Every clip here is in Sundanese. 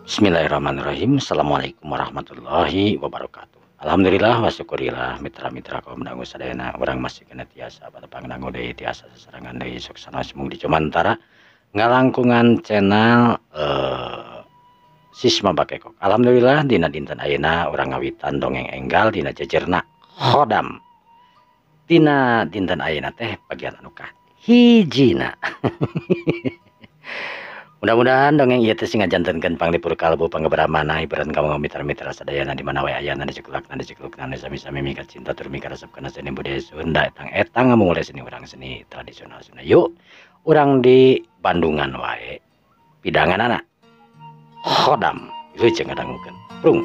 Bismillahirrahmanirrahim. Assalamualaikum warahmatullahi wabarakatuh. Alhamdulillah wa syukurillah mitra-mitra kaum dangu sadayana urang masih kena tiasa patepang dangu deui tiasa sasarengan deui suksana sumung di Jomantara ngalangkungan channel Sisma Bakekok. Alhamdulillah dina dinten ayeuna urang ngawitan dongeng enggal dina jejerna khodam. Dina dinten ayeuna teh bagian anu kahijina. Mudah-mudahan dongeng ieu teh sing ngajantenkeun panglipur kalbu panggeberamana hiburan kamu mitra-mitra sadayana di mana wae ayana diceklakna diceklukna sami-sami mika cinta tur mika resep kana seni budaya Sunda etang-etang ngamumule seni urang seni tradisional Sunda. Yuk urang di Bandungan wae pidanganana khodam ieu jeung ngadangukeun. Prung.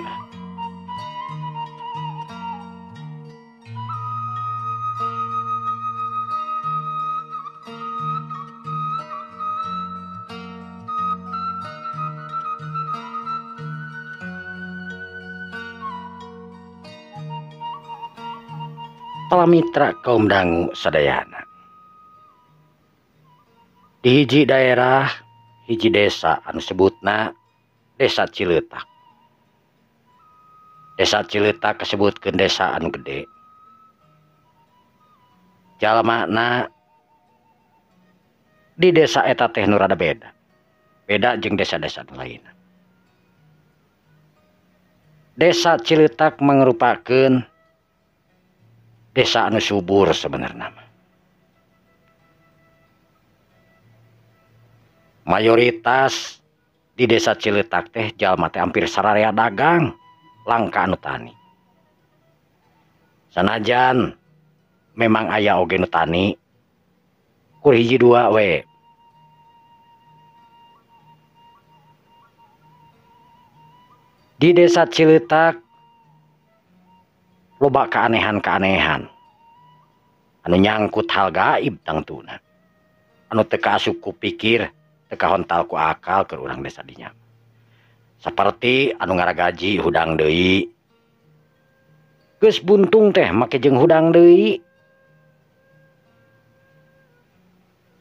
Para mitra kaum dangu sadayana. Di hiji daerah, hiji desa anu sebutna Desa Ciletak. Desa Ciletak kasebutkeun desa anu gede. Jalmana di desa eta teh nu rada beda. Beda jeung desa-desa nu lainna. Desa Ciletak mangrupakeun desa anu subur sebenarnya. Mayoritas di desa Ciletak teh jalma teh hampir sararea dagang, langka anu tani. Sanajan memang aya oge nu tani, kur hiji dua we. Di desa Ciletak loba keanehan-keanehan anu nyangkut hal gaib tangtuna anu teu kaasup ku pikir teu kahontal ku akal keur urang desa dinya, saperti anu ngaragaji hudang deui geus buntung teh make jeung hudang deui.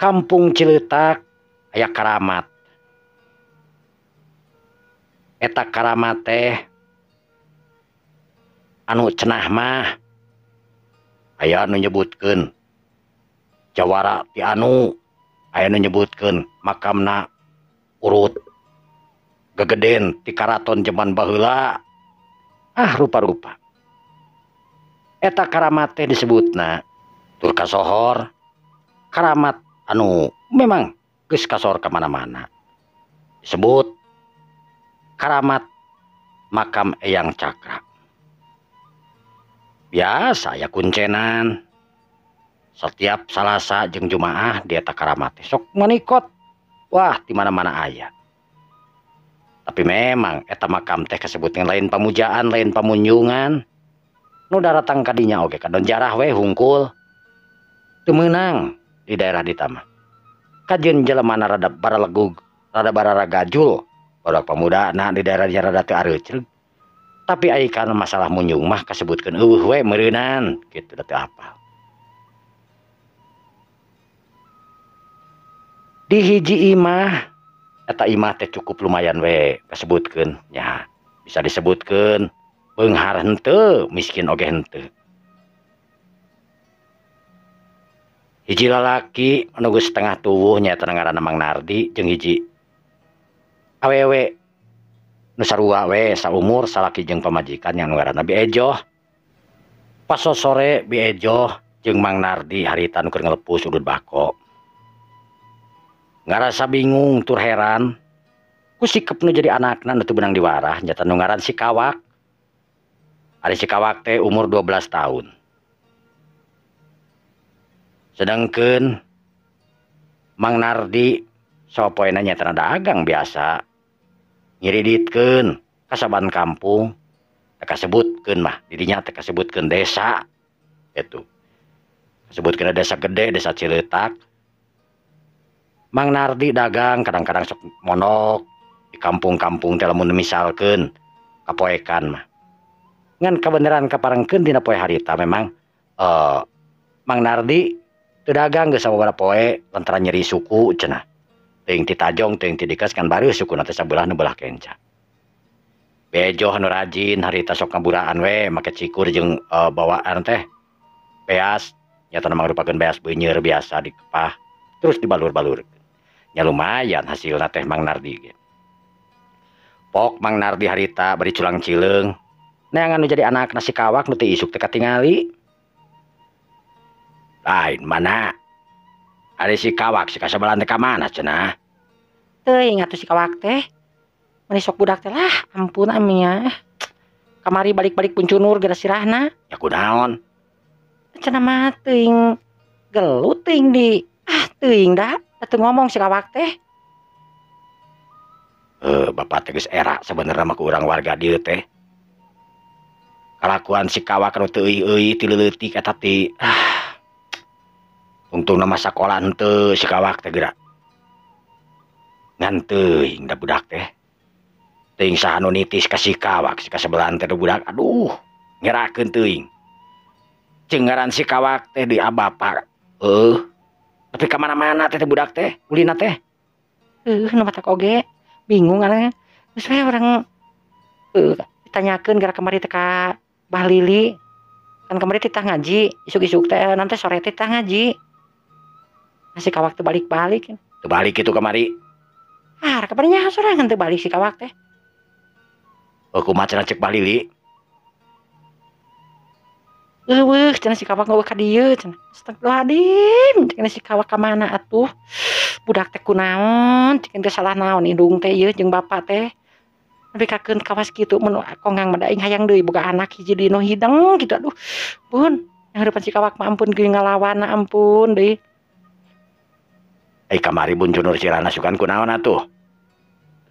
Kampung Ciletak aya karamat, eta karamat teh anu cenah mah aya anu nyebutkeun jawara ti anu, aya anu nyebutkeun makamna urut gegeden ti karaton jaman baheula. Ah rupa-rupa eta karamat teh disebutna tur kasohor karamat anu memang geus kasohor ka mana-mana, disebut karamat makam Eyang Cakra. Biasa ya kuncenan setiap Salasa jeung Jumaah di eta karamat sok menikot wah di mana-mana aya. Tapi memang eta makam teh kasebutna lain pamujaan lain pamunjungan, nu daratang ka dinya oge kadon jarah we hungkul teu meunang di daerah ditama. Kajeun jelemana rada baralegug rada bararagajul barudak pamudana di daerah dinya rada teu areuceug. Tapi ai kana masalah munjung mah kasebutkeun eueuh we meureunan kitu da teu apal. Di hiji imah eta imah teh cukup lumayan we kasebutkeun nya, bisa disebutkeun beunghar henteu miskin oge henteu. Hiji lalaki anu geus setengah tuwuh nyaeta ngaranna Mang Nardi jeung hiji awewe nu sarua we saumur salaki jeung pamajikan yang ngaranna Bi Ejoh. Pas sore Bi Ejoh jeung Mang Nardi harita nu keur ngalepus udud bako. Ngarasa bingung tur heran ku sikep nu jadi anakna nu teu beunang diwarah nyata nu ngaran si Kawak. Ari si Kawak teh umur 12 tahun. Sedangkeun Mang Nardi sapoena nyata dagang biasa ngiriditkeun kasaban kampung teh kasebutkeun mah didinya teh kasebutkeun desa kitu. Kasebutkeun desa gede desa Ciletak. Mang Nardi dagang kadang-kadang sok monok di kampung-kampung teh lamun misalkeun kapoekan mah. Ngan kabeneran kaparengkeun dina poe harita memang Mang Nardi teu dagang geus sababaraha poe lantaran nyeri suku cenah. Teuing ti tajong teuing ti dikas kan bareuh sukuna teh sabelah nu belah kenca. Bejo anu rajin harita sok ngaburaan we make cikur jeung bawaan teh beas nyata mangrupakeun beas beunyer biasa dikepah terus dibalur-balur. Nya lumayan hasilna teh Mang Nardi ge. Pok Mang Nardi harita bari culang cileung neangan nu jadi anak nasi kawak nu teu isuk teh katingali. Lain mana? Ari si kawak si kasabelan teh ka mana cenah? Teuing atuh si kawak teh. Meni sok budak teh lah, ampun amia. Kamari balik-balik puncunur geura sirahna. Ya kunaon? Cenah mah teuing gelut teuing di. Ah teuing da, atuh ngomong si kawak teh. Bapak teh geus era sebenarnya mah ku urang warga dieu teh. Kalakuan si kawak anu teu euy-euy ti leutik eta ti. Ah. Tungtungna mah sakola henteu si kawak teh geura. Ngan teuing da budak teh. Teuing saha nu nitis ka si kawak si kasebelan teh budak aduh ngerakeun teuing. Jeung ngaran si kawak teh di bapak. Tapi ka mana-mana teh budak teh ulina teh. Nu matak oge bingung aneh. Geus we urang ditanyakeun gara kamari teh ka Bah Lili. Kan kamari teh ngaji, isuk-isuk teh nanti sore teh ngaji. Si kawak teh balik-balik. Teu balik kitu kamari. Ah, kamari nya sorangan teu balik si kawak teh. Kumaha cenah cek Bah Lili? Eueuh cenah si kawak ngeueuh ka dieu cenah. Astagfirullahaladzim, cenah si kawak ka mana atuh? Budak teh kunaon, cek teh salah naon indung teh ieu jeung bapak teh. Nepi kakeun kawas kitu mun kongang mah da aing hayang deui boga anak hiji deui nu hideng kitu aduh. Bun, harapan si kawak mah ampun geuning ngalawan ampun deui. Kamari buncunur sirahna sugan kunaon atuh?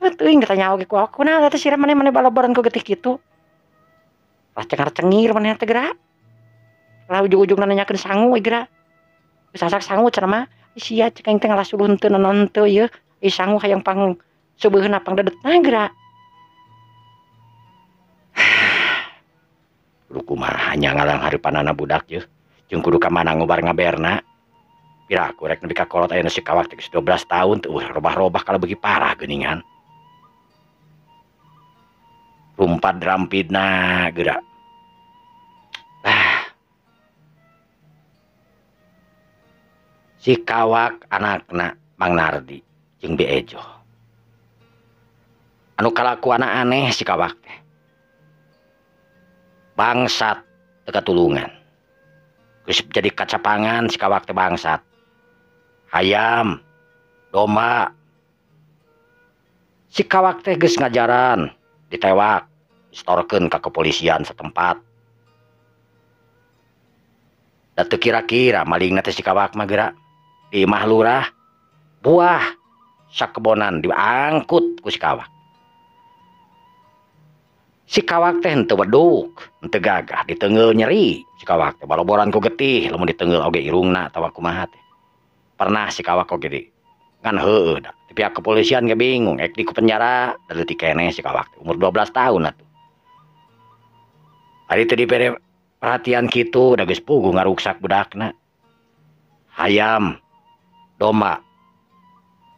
Teuing ditanya oge ku aku kunaon teh sirah maneh-maneh baloboran ku getih kitu. Racengar-cengir maneh teh geura. Lah ujung-ujungna nanyakeun sangu we geura. Geus asak sangu cenah mah. Sia cek aing teh ngalah suluh henteu naon henteu ieu. Ih sangu hayang pang seubeurna pang dedetna geura. Kudu kumaha nya ngalang hareupanana budak yeuh. Jeung kudu ka mana ngobar ngaberna. Piraku rek nepi ka kolot aya si kawak teh geus 12 tahun teh robah-robah kalau beuki parah geuningan. Rumpad rampidna geura. Ah. Si kawak anakna Mang Nardi jeung Bi Ejo. Anu kalakuanna aneh si kawak teh. Bangsat teu katulungan. Geus jadi kacapangan si kawak teh bangsat. Hayam, domba. Si kawak teh geus ngajaran, ditewak, distorkeun ka kepolisian setempat. Da teu kira-kira malingna teh si kawak mah geura di imah lurah, buah sakebonan diangkut ku si kawak. Si kawak teh henteu weduk, henteu gagah, ditengeul nyeri si kawak teh baloboran ku getih, lamun ditengeul oge irungna atawa kumaha teh. Pernah si kawak oge di ngan heueuh da. Di pihak kepolisian ge bingung, ek di ku penjara, da leutik keneh si kawak teh, umur 12 tahun atuh. Ari teu dibere perhatian kitu da geus puguh ngaruksak budakna. Hayam, domba.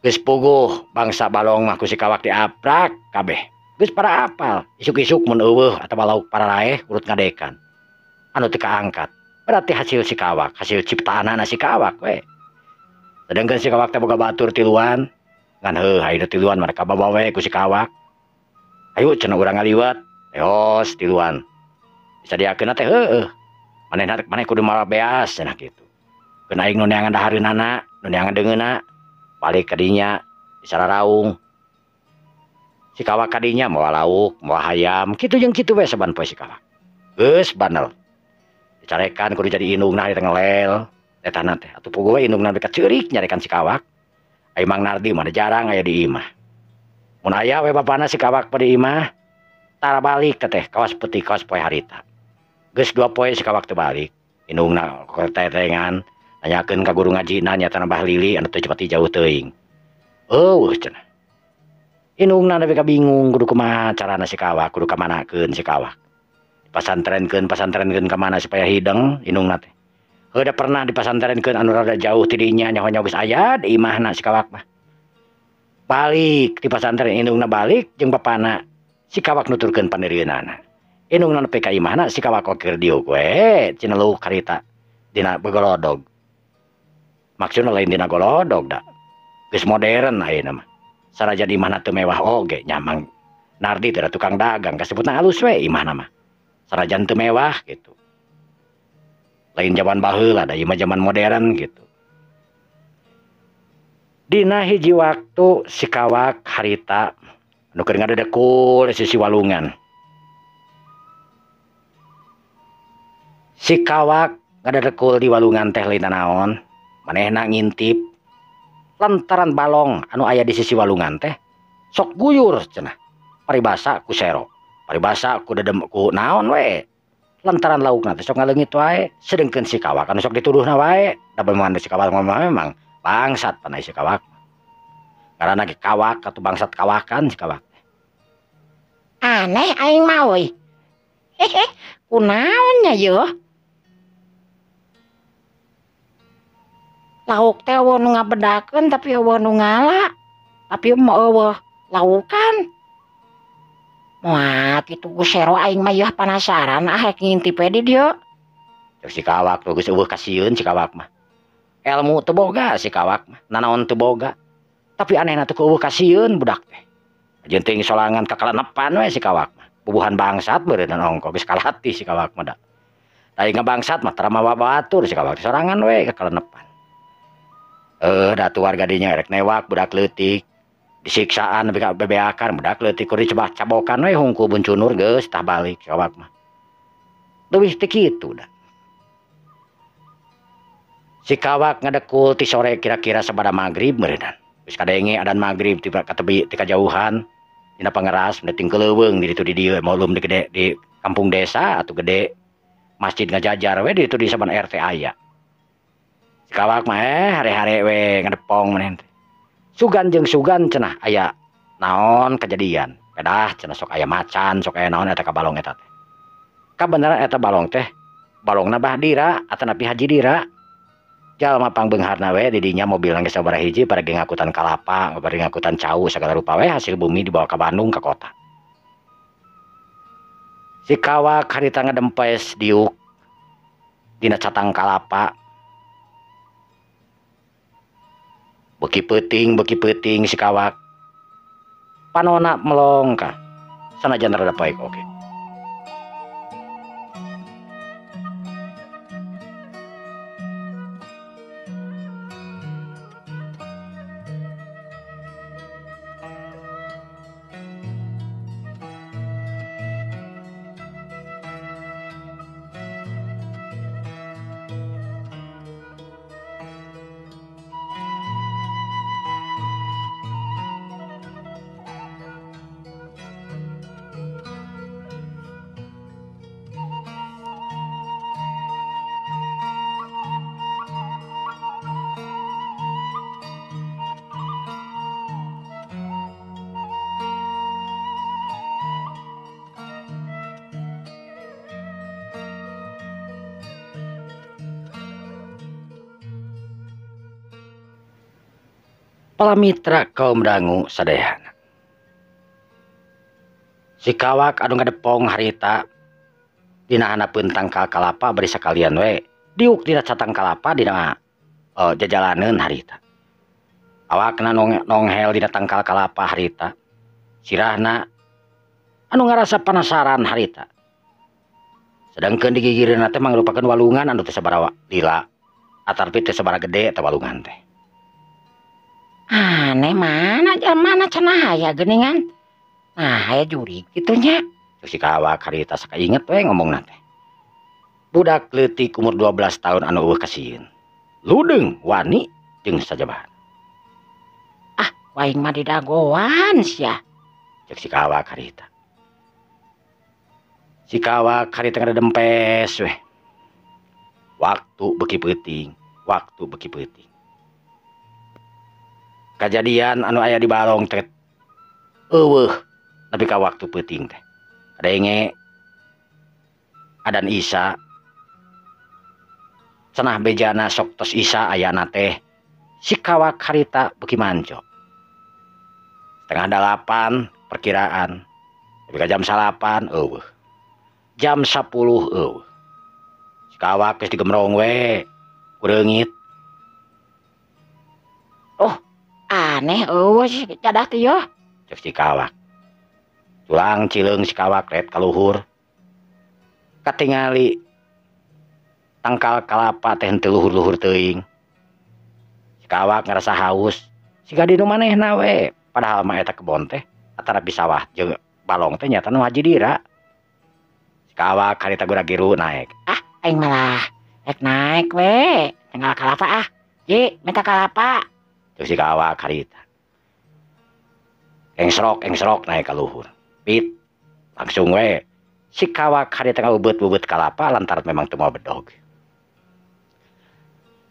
Geus puguh bangsa balong mah ku si kawak diaprak kabeh. Geus para apal, isuk-isuk mun eueuh atawa lauk pararaeh urut ngadekan. Anu teu kaangkat, berarti hasil si kawak, hasil ciptaanana si kawak we. Sedangkan si kawak teh boga batur tiluan, ngan heuh ayeuna tiluan mereka bawa we ku si kawak. Ayo cenah urang ngaliwat, teos tiluan. Disadiakeunna teh heueuh. Manehna maneh kudu mawa beas cenah kitu. Keun aing nu neangan dahareunana, nu neangan deungeunna, balik ka dinya disararaung. Si kawak kadinya mawa lauk, mawa hayam, kitu jeung kitu we saban poe si kawak. Geus bandel. Dicarekan kudu jadi indungna teh ngelel. Etana teh atuh puguh we indungna beka ceurik nyarekan si kawak. Ai Mang Nardi mah jarang aya di imah. Mun aya we bapana si kawak pada imah, tara balik teh kawas peuting kawas poe harita. Geus 2 poe si kawak teu balik. Indungna tetengan nanyakeun ka guru ngajina nyatana Bah Lili anu teu cepet jauh teuing. Eueuh cenah. Indungna nepi ka bingung kudu kumaha carana si kawak, kudu kamanakeun si kawak. Pasantrenkeun, pasantrenkeun ka mana supaya hideng indungna teh. Heuh da pernah dipasantrenkeun anu rada jauh ti dinya nyaho-nyaho geus aya di imahna si kawak mah. Balik di pasantren indungna balik jeung bapana Si Kawak nuturkeun pandirieunana. Indungna nepi ka imahna si Kawak keur diuk we cenah lauk harita dina begolodog. Maksudna lain dina golodog da. Geus modern ayeuna mah. Sanajan imahna teu mewah oge nya Mang Nardi teh tukang dagang kasebutna alus we imahna mah. Sanajan teu mewah gitu. Lain zaman baheula da ieu mah zaman modern gitu. Dina hiji waktu si Kawak harita nu keur ngadedekul sisi walungan. Si Kawak ngadedekul di walungan teh lain naon, manehna ngintip lantaran balong anu aya di sisi walungan teh sok guyur cenah. Paribasa ku sero, paribasa ku dedem ku naon we. Lantaran laukna teh sok ngaleungit wae, sedengkeun si Kawak anu sok dituduhna wae, da memang si Kawak memang bangsat panai si Kawak. Karena ge Kawak atau bangsat kawakan si Kawak. Aneh aing mah euy. Hehe, kunaon nya yeuh? Lauk teh eueuh nu ngabedakeun tapi eueuh nu ngala. Tapi mah eueuh laukan. Wah, kitu ku sero aing mah yeuh panasaran ah rek ngintip we di dieu. Cek si Kawak geus eueuh kasieun si Kawak mah. Elmu teu boga si Kawak mah, nanaon teu boga. Tapi anehna teh eueuh kasieun budak teh. Jeung teuing solangan kakalenepan we si Kawak mah. Bubuhan bangsat beureun ongko geus kalatih si Kawak mah da. Da ngabangsat mah tara mawa batur si Kawak sorangan we kakalenepan. Datu warga dinya rek newak budak leutik. Disiksaan nepi ka bebeakan budak leutik kudu dicebah cabokan we hungkul buncunur geus tah balik si Kawak mah. Leuwih teh kitu da. Si Kawak ngadekul ti sore kira-kira sabada magrib meureunnan. Geus kadenge adan magrib ti katebi ti kajauhan dina pangeras meuting keleuweung di ditu di dieu maklum di gede di kampung desa atuh gede masjid ngajajar we di ditu di saban RT aya. Si Kawak mah hare-hare we ngadepong maneh teh. Sugan jeung sugan cenah aya naon kejadian. Pedah cenah sok aya macan, sok aya naon eta ka balong eta teh. Kabeneran eta balong teh balongna Bah Dira atanapi Haji Dira. Jalma pangbeungharna we di dinya mobilna geus sabaraha hiji paragi ngakutan kalapa, paragi ngakutan cau sagala rupa we hasil bumi dibawa ka Bandung ka kota. Si Kawak harita ngadempes diuk dina catang kalapa. Beuki peuting si Kawak. Panona melong ka. Sanajan rada poek oge. Palamitra kaum dangu sadayana. Si Kawak anu ngadepong harita dina handapeun tangkal kalapa bari sakalian we diuk dina catang kalapa dina jajalaneun harita. Awakna nonghel dina tangkal kalapa harita. Sirahna anu ngarasa panasaran harita. Sedangkeun digigireunna teh mangrupakeun walungan anu teu sabaraha lila atarpi teu sabaraha gede eta walungan teh. Aneh mana mana cenah aya geuningan. Nah aya jurig kitu nya. Si Kawak harita sakainget we ngomongna teh. Budak leutik umur 12 tahun anu eueuh kasieun. Ludeung wani jeung sajabahan. Ah, waing mah didagoan sia. Cek si Kawak harita. Si Kawak harita ngadempes weh. Waktu beuki peuting, waktu beuki peuting. Kajadian anu aya di balong teh eueuh nepi ka waktu peuting teh. Kadenge adan Isa cenah bejana sok tos Isa ayana teh si Kawak harita beuki manco. 7:30 perkiraan. Tapi ka jam 9 eueuh. Jam 10 eueuh. Si Kawak geus digemrong we ku reungit. Oh, aneh eueuh si Cadah teh yeuh. Cek si Kawak. Tulang cileung si Kawak ret ka luhur. Katingali tangkal kalapa teh henteu luhur-luhur teuing. Si Kawak ngarasa haus. Siga di nu manehna we. Padahal mah eta kebon teh atanapi sawah jeung balong teh nyata nu Haji Dira. Si Kawak harita gura-giru naek. Ah, aing malah rek naek we. Tangkal kalapa ah. Ji, minta kalapa. Cek si Kawak harita. Engsrok naek ka luhur. Pit langsung we. Si Kawak harita ngabeut-beut kalapa lantaran memang teu moal bedog.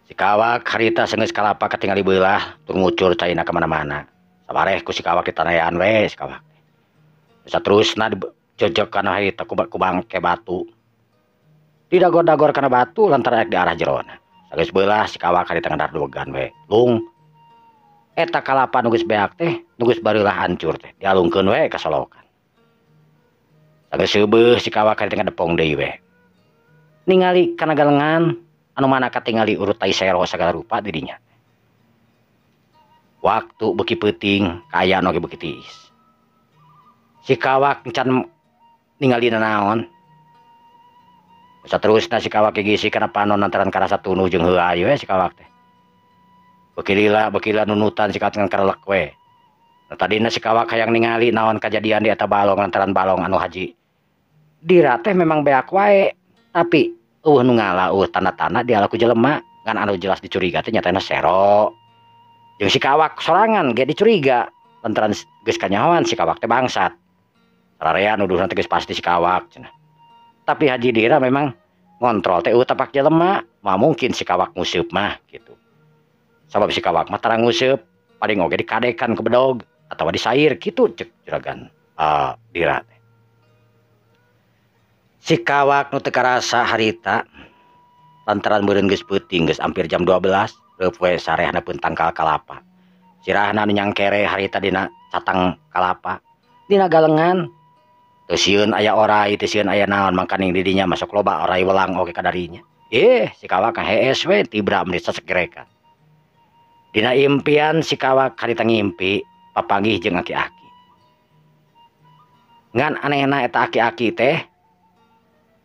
Si Kawak harita seunggeus kalapa katingali beulah tur ngucur caina ka mana-mana. Sabareh ku si Kawak ditanayan we si Kawak. Saterusna dijejek kana harita ku bangke batu. Didagor-dagor kana batu lantaran rek diarah jerona. Sageus beulah si Kawak harita ngadar duegan we. Lung eta kalapa nu geus beak teh nu geus bareulah hancur teh dialungkeun we ka solokan. Sageus seubeuh si Kawak harita ngadepong deui we. Ningali kana galengan anu mana katingali urut tai sero sagala rupa di dinya. Waktu beuki peuting kaayaan oge beuki tiis. Si Kawak encan ningali nanaon. Saterusna si Kawak gigisi kana panon lantaran karasa tunuh jeung heuay we si Kawak teh. Beuki lila nunutan si Kawak ngan karelek we. Nu tadina si Kawak hayang ningali naon kajadian di eta balong lantaran balong anu Haji Dira teh memang beak wae, tapi eueuh nu ngala eueuh tanda-tanda diala ku jelema ngan anu jelas dicuriga teh nyatana sero. Jeung si Kawak sorangan ge dicuriga lantaran geus kanyahoan si Kawak teh bangsat. Sararea nuduhna teh geus pasti si Kawak cenah. Tapi Haji Dira memang ngontrol teh eueuh tapak jelema, mah mungkin si Kawak nguseup mah gitu. Sabab si Kawak mah tara nguseup, paling oge dikadekan ke bedog atawa disair kitu cek juragan Dira teh. Si Kawak nu teu karasa harita lantaran meureun geus peuting geus hampir jam 12 reup we sarehna pun tangkal kalapa. Sirahna nu nyangkere harita dina catang kalapa. Dina galengan teu sieun aya orai, teu sieun aya naon mangkaning di dinya masuk loba orai welang oge kadarinya. Si Kawak hees we tibra meuni sasegerekan. Dina impian si Kawak harita ngimpi papanggih jeung aki-aki. Ngan anehna eta aki-aki teh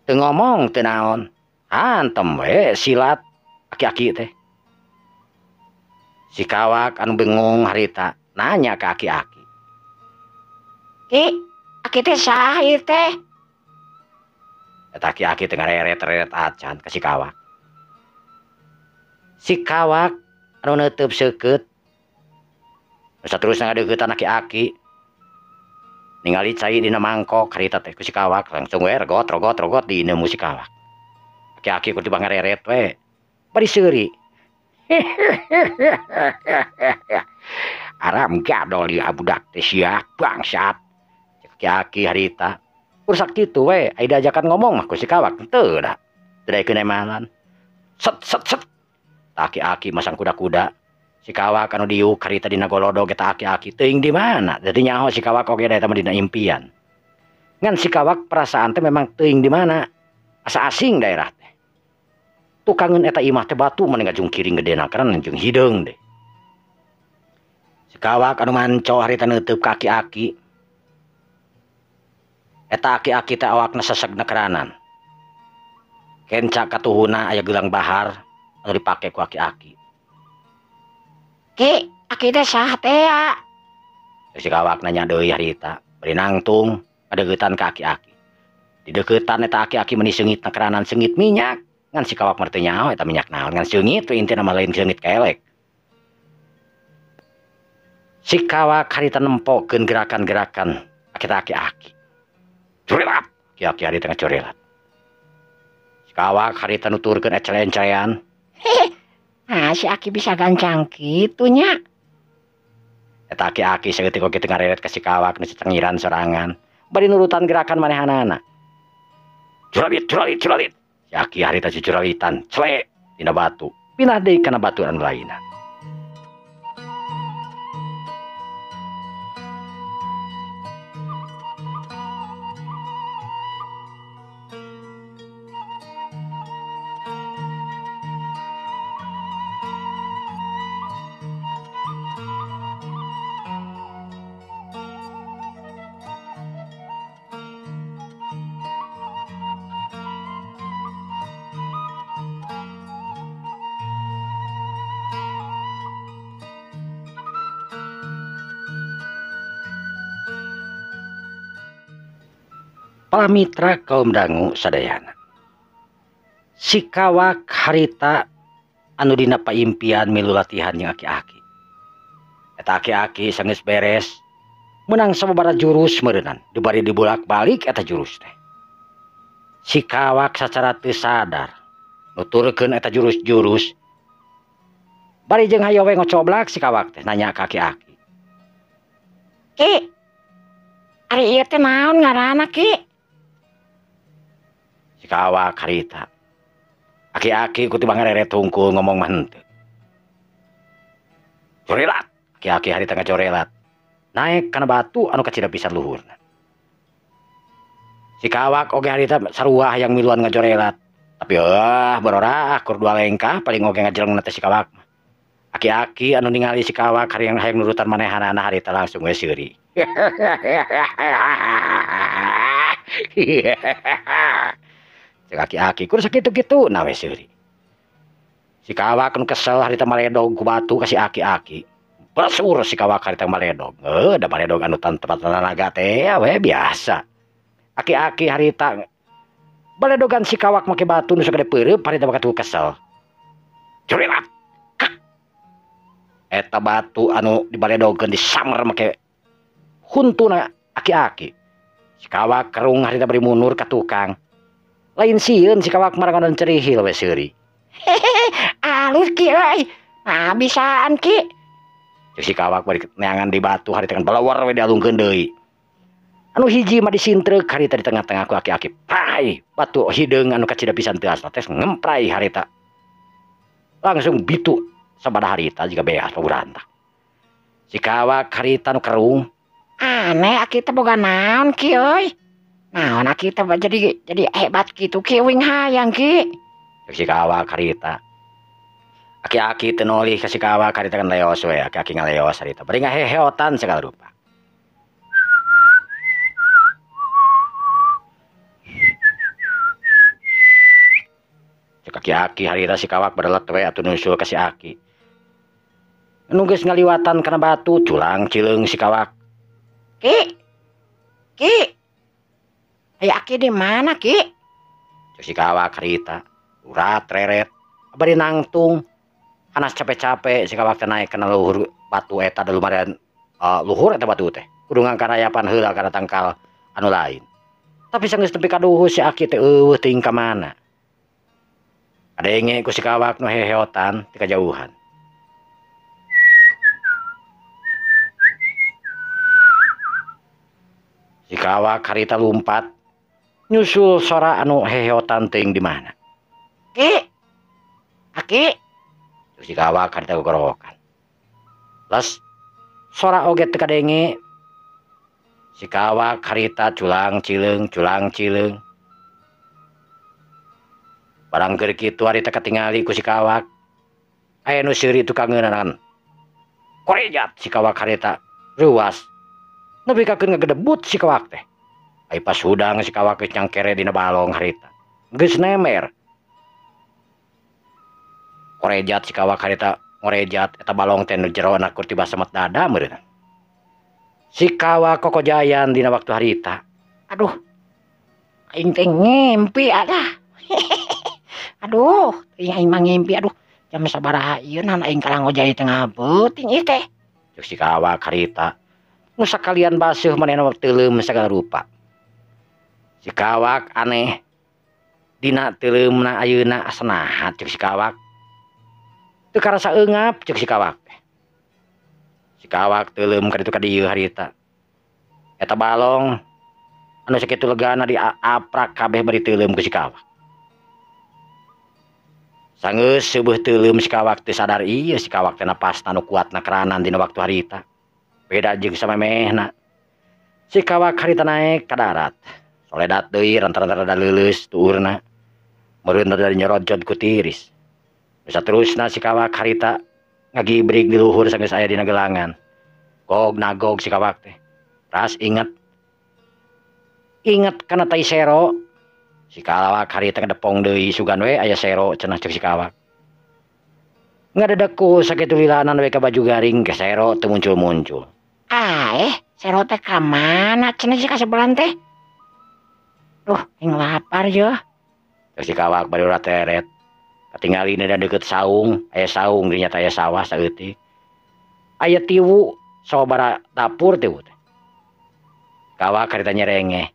teu ngomong teu naon, hantem we silat aki-aki teh. Si Kawak anu bingung harita nanya ke aki-aki. Ki, aki teh saha ieu teh? Eta aki-aki teh ngareret-reret acan ka si Kawak. Si Kawak anu neuteub seukeut. Saterusna ngadeuketan aki-aki. Ningali cai dina mangkok harita teh ku si Kawak langsung we regot regot regot diinemu si Kawak. Aki-aki ku tiba ngareret we. Bari seuri. Aram gadol ieu budak teh sia bangsat. Cek aki-aki harita. Ursak kitu we ai diajakan ngomong mah ku si Kawak teu da. Teu daekeun emalan. Set set set. Aki-aki masang kuda-kuda. Si Kawak anu diuk harita dina golodog eta aki-aki teuing di mana. Jadi nyaho si Kawak oge da eta mah dina impian. Ngan si Kawak perasaan teh memang teuing di mana. Asa asing daerah teh. Tukangeun eta imah teh batu mah ngajungkiring gedena karena jeung hideung deh. Si Kawak anu manco harita neuteub ka aki-aki. Eta aki-aki teh awakna sesegna keranan. Kenca katuhuna aya gelang bahar anu dipake ku aki-aki. Ki, aki teh saha teh ya? Si Kawak nanya deui harita, bari nangtung kadeuketan ka aki-aki. Dideuketan eta aki-aki meuni seungit na keranan seungit minyak. Ngan si Kawak mah teu nyaho eta minyak naon, ngan seungit we intina mah lain seungit kelek. Si Kawak harita nempokeun gerakan-gerakan aki-aki. Curilat, aki-aki harita ngacurilat. Si Kawak harita nuturkeun ecel-ecelean. Nah, si aki bisa gancang kitu nya. Eta aki-aki saeutik oge teu ngareret ka si Kawak nu cengiran sorangan. Bari nurutan gerakan manehanana. Curalit, curalit, curalit. Si aki harita cucuralitan, cele dina batu. Pindah deui kana batu anu lainna. Palamitra kaum dangu sadayana. Si Kawak harita anu dina paimpian milu latihan jeung aki-aki. Eta aki-aki sanggeus beres menang sababaraha jurus meureunan dibari dibolak-balik eta jurus teh. Si Kawak sacara teu sadar nuturkeun eta jurus-jurus. Bari jeung hayo we ngocoblak si Kawak teh nanya ka aki-aki. Ki, ari ieu teh naon ngaranna Ki? Si Kawak harita. Aki-aki ku tibang ngareret hungkul ngomong mah henteu. Corelat, aki-aki harita ngacorelat. Naek kana batu anu kacida pisan luhurna. Si Kawak oge harita sarua hayang miluan ngacorelat. Tapi bororaah kur dua lengkah paling oge ngajelengna teh si Kawak mah. Aki-aki anu ningali si Kawak hayang hayang nurutan manehanana harita langsung we seuri. Cek aki-aki kur sakitu-kitu na we seuri. Si Kawak nu kesel harita maledog ku batu ka si aki-aki. Besur si Kawak harita maledog. Da maledog anu tanpa tenaga teh we biasa. Aki-aki harita baledogan si Kawak make batu nu sagede peureup harita bakal kesel. Curilat. Eta batu anu dibaledogeun disamber make huntuna aki-aki. Si Kawak kerung harita bari mundur ka tukang. Lain sieun si Kawak marangan cerihil we seuri. Alus Ki euy. Nah bisaan Ki. Si Kawak bari neangan di batu harita kan balawar we dialungkeun deui. Anu hiji mah disintreuk harita di tengah-tengah ku aki-aki. Prai batu hideung anu kacida pisan teu asna teh ngemprai harita. Langsung bitu sabada harita jiga beas paburantak. Si Kawak harita nu kerung. Aneh aki teh boga naon Ki euy. Naon aki teh jadi hebat kitu Ki wing hayang Ki. Si Kawak harita. Aki-aki teu nolih ka si Kawak harita kan leos we, aki-aki ngaleos harita. Bari ngaheheotan segala rupa. Cek aki-aki harita si Kawak berelet we atuh nyusul ka si aki. Nu geus ngaliwatan kana batu culang cileung si Kawak. Ki. Ki. Aya aki di mana Ki? Cek si Kawak harita. Urat reret bari nangtung. Anas capek-capek si Kawak teh naik kana luhur batu eta da lumayan luhur eta batu teh. Kudu ngangkarayapan heula kana tangkal anu lain. Tapi sanggeus nepi ka duhur si aki teh eueuh teuing ka mana. Kadenge ku si Kawak nu heheotan ti kajauhan. Si Kawak harita lumpat nyusul sora anu heheotan teuing di mana. Ki. Aki. Si Kawak harita gogorowokan. Les sora oge teu kadenge. Si Kawak harita culang cileung culang cileung. Barang keur kitu harita katingali ku si Kawak. Aya nu seuri tukangeunanan. Korejat si Kawak harita reuas. Nepi ka keur ngagedebut si Kawak teh. Ai pas hudang si Kawak geus nyangkere dina balong harita. Geus nemer. Korejat si Kawak harita ngorejat eta balong teh nu jerona kur tiba semet dada meureun. Si Kawak kokojayan dina waktu harita. Aduh. Aing teh ngimpi alah. Aduh, aing mah ngimpi aduh. Jam sabaraha ieu naon aing kalah ngojay tengah beuting ieu teh. Cek si Kawak harita. Nu sakalian baseuh manehna teuleum sagala rupa. Si Kawak aneh. Dina teuleumna ayeuna asa naha cek si Kawak. Teu karasa eungap cek si Kawak teh. Si Kawak teuleum ka ditu ka dieu harita. Eta balong anu sakitu legana diaprak kabeh bari teuleum ku si Kawak. Sanggeus seubeut teuleum si Kawak teu sadar ieu si Kawak teh napasna nu kuatna keranan dina waktu harita. Beda jeung samemehna. Si Kawak harita naek ka darat. Soledat deui ranta-ranta leuleus tuurna. Meureun rada nyorojod ku tiris. Saterusna si Kawak harita ngagibrig di luhur sanggeus aya dina gelangan. Gog nagog si Kawak teh. Ras inget. Inget kana tai sero. Si Kawak harita ngedepong deui sugan we aya sero cenah cek si Kawak. Ngadedeku sakitu lilanan we ka baju garing ke sero teu muncul-muncul. Sero teh ka mana cenah si kasebelan teh? Duh, aing lapar yeuh. Cek si kawak bari ulah teret. Katingali dan deket saung, aya saung dinya teh aya sawah saeutik. Aya tiwu sababaraha dapur tiwu teh. Kawak harita nyerengeh.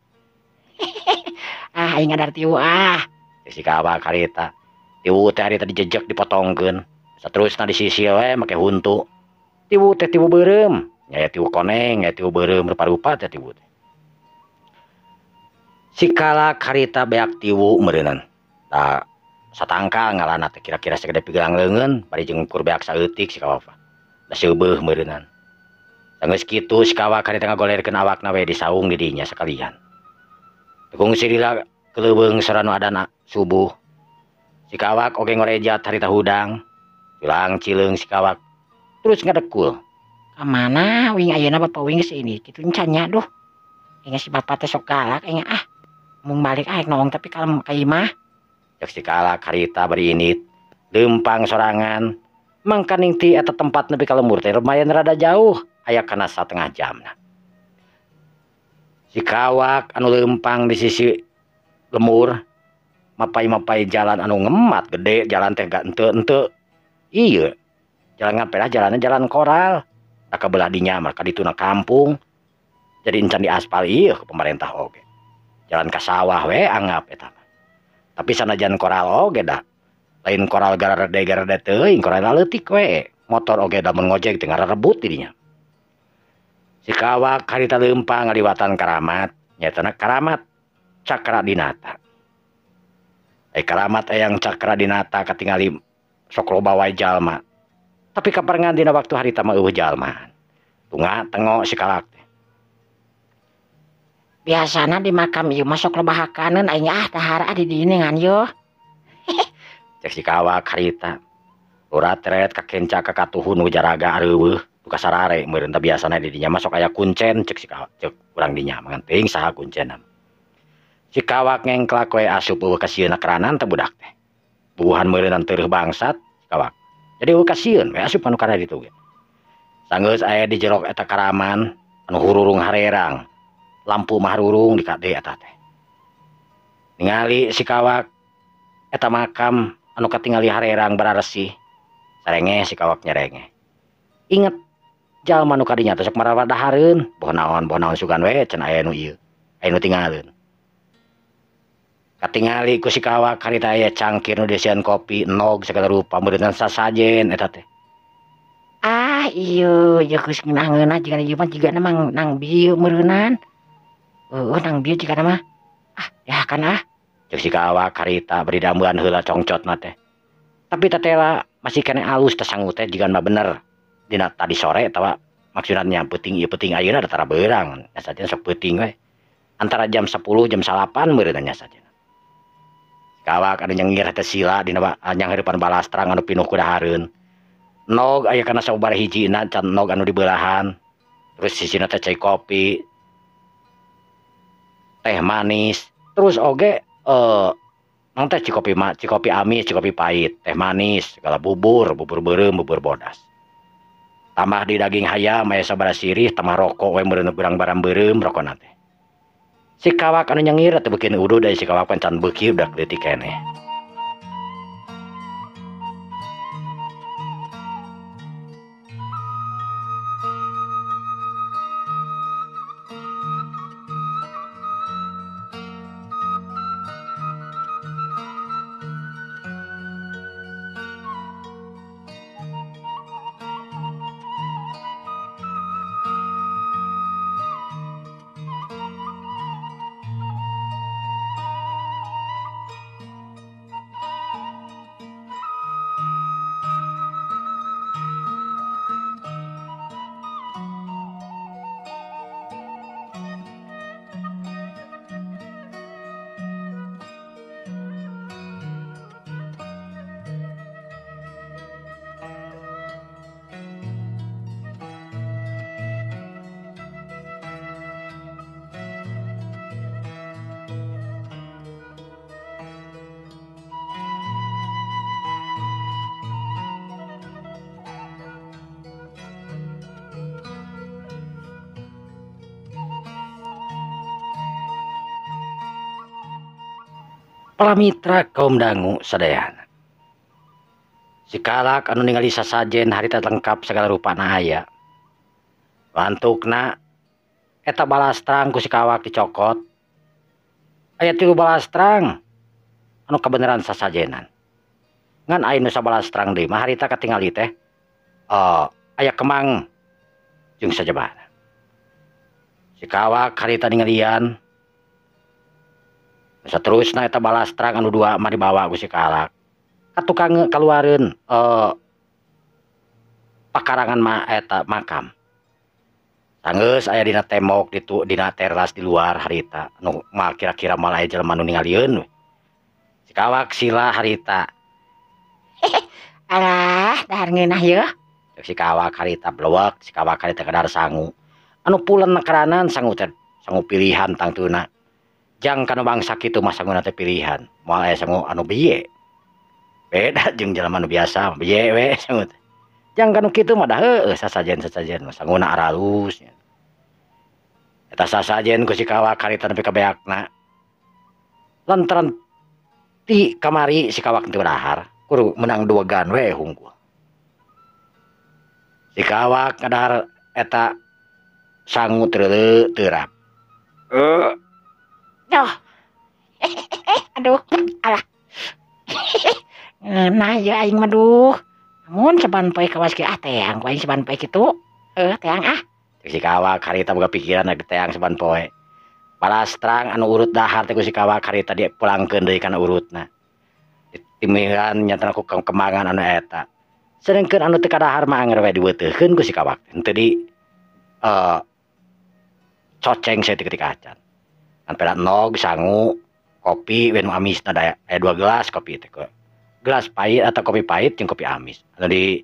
Ah, aing ngadar tiwu ah. Cek si kawak harita. Tiwu teh harita dijejek dipotongkeun. Saterusna disisil we make huntu. Tiwu teh tiwu beureum, aya tiwu koneng, aya tiwu beureum rupa-rupa teh tiwu teh. Si kalak harita beak tiwu meureunan. Tah satangkal ngalana teh kira-kira sagede pigelang leungeun bari jeung ukur beak saeutik si kawak. Da seubeuh meureunan. Sanggeus kitu si kawak harita ngagolerkeun awakna we di saung di dinya sakalian. Kungsi lila keleuweung sora nu adana subuh. Si kawak oge ngorejat harita hudang. Culang cileung si kawak terus ngadekul. Ka mana wing ayeuna bapak wing geus ini kitu encan nya duh. Aing si bapak teh sok galak aing ah. Mung balik ah noong tapi kalem ka imah. Cek si kalak harita bari init. Leumpang sorangan. Mangkaning ti eta tempat nepi ka lembur teh lumayan rada jauh, aya kana satengah jamna. Si kawak anu leumpang di sisi lemur mapai-mapai jalan anu ngemat gede jalan teh gak ente-ente. Iya, jalan ngapelah jalannya jalan koral. Da kabelah dinya mah ka dituna kampung. Jadi encan di aspal ieu ke pemerintah oge. Jalan ka sawah we anggap eta mah. Tapi sanajan koral oge da. Lain koral garede-garede teuing, koral leutik we. Motor oge da mun ngojek teh ngarebut di dinya. Si kawak harita leumpang ngaliwatan karamat, nyaetana karamat Cakra Dinata. Karamat eyang Cakra Dinata katingali sok loba wae jalma. Tapi kaparengan dina waktu harita mah eueuh jalma. Tunga tengok si kalak teh. Biasana di makam ieu mah sok loba hakaneun aing ah dahar ah di dieu ngan yeuh. Cek si kawak harita. Urat teret kakenca ka katuhun nu jaraga areuweuh nu kasarare meureun teh biasana di dinya mah sok aya kuncen cek si kawak cek urang dinya mah teuing saha kuncenna. Si kawak ngengklak we asup eueuh kasieun keranan teh budak teh. Bubuhan meureunan teureuh bangsat si kawak. Jadi eueuh kasieun we asup anu kana ditu ge. Sanggeus aya di jero eta karaman anu hururung harerang. Lampu mah harurung di kade eta teh. Ningali si kawak eta makam anu katingali harerang bararesih. Sarenge si kawak nyerenge. Inget jalma nu kadinya teh sok marawat dahareun, boh naon sugan we cenah aya nu ieu. Aya nu tingaleun. Katingali ku si kawak harita aya cangkir nu dieusian kopi, enog sagala rupa meureunnan sasajen eta teh. Ah ieu ieu geus ngeunah-ngeunah jigana ieu mah jigana mah nang bieu meureunnan. Heueuh nang bieu jigana mah. Ah ya kan ah. Cek si kawak harita bari dameuan heula congcotna teh. Tapi tetela masih kene alus teh sangu teh jigana mah bener. Dina tadi sore atawa maksudna nya peuting ieu peuting ayeuna da tara beurang. Nya sajen sok peuting we. Antara jam 10 jam 8 meureunna nya sajen. Kawak anu nyengir teh sila dina nyanghareupan balastrang anu pinuh ku dahareun. Nog aya kana sababaraha hijina can nog anu dibelahan. Terus sisina teh cai kopi, teh manis, terus oge nang teh cikopi cikopi amis, cikopi pahit, teh manis, segala bubur, bubur beureum, bubur bodas. Tambah di daging hayam aya sabaraha sirih, tambah rokok we meureun urang barang beureum rokona teh. Si kawak anu nyengir teh beukeun uduh da si kawak pan can beuki budak leutik keneh. Palamitra kaum dangu sadayana. Si Kalak anu ningali sasajen harita lengkap segala rupana aya. Lantukna eta balastrang ku si Kawak dicokot. Aya 3 balastrang anu kabeneran sasajenan. Ngan aya nu sabalastrang deui mah harita katingali teh aya kemang jeung sajabana. Si Kawak harita ningalian. Saterusna eta balastrang anu 2 mah dibawa ku si Kalak. Ka tukang kaluareun pakarangan ma eta makam. Sanggeus aya dina tembok ditu dina teras di luar harita nu mal kira-kira mal aya jelema nu ningalieun we. Si Kawak sila harita. Alah, dahar ngeunah yeuh. Cek si Kawak harita blewek, si Kawak harita kadar sangu. Anu pulen keranan sangu teh sangu pilihan tangtuna. Jang kanu bangsa kitu mah sanguna teh pilihan. Moal aya sangu anu biye. Beda jeung jelema nu biasa, biye we sangu teh. Jang kanu kitu mah dah heueuh sasajen-sasajen mah sanguna aralus. Eta sasajen ku si Kawak harita nepi ka beakna. Lantaran ti kamari si Kawak teu dahar, kudu menang 2 gan we hungkul. Si Kawak ngadahar eta sangu treuleuh teurap. Duh. Aduh, alah. Ngeunah ieu aing mah duh. Mun saban poe kawas ge ah teang ku aing saban poe kitu. Teang ah. Si Kawak harita boga pikiran rek teang saban poe. Balastrang anu urut dahar teh ku si Kawak harita dipulangkeun deui kana urutna. Ditimihan nyatana ku kembangan anu eta. Sedengkeun anu teu kadahar mah anger we diweuteuhkeun ku si Kawak. Henteu di coceng saeutik-eutik acan. Ngan peda nog sangu kopi we nu amisna da aya 2 gelas kopi teh ku. Gelas pahit atau kopi pahit jeung kopi amis. Anu di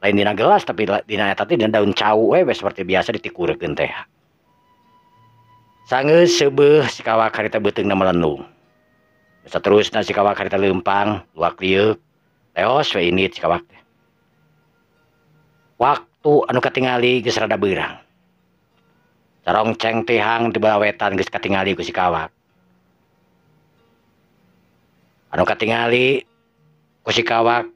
lain dina gelas tapi dina eta teh dina daun cau we seperti biasa ditikurekeun teh. Sanggeus seubeuh si Kawak harita beuteungna melendung. Saterusna si Kawak harita leumpang, luak lieuk, leos we indit si Kawak teh. Waktu anu katingali geus rada beurang. Carongceng tihang di belah wetan geus katingali ku si Kawak. Anu katingali ku si Kawak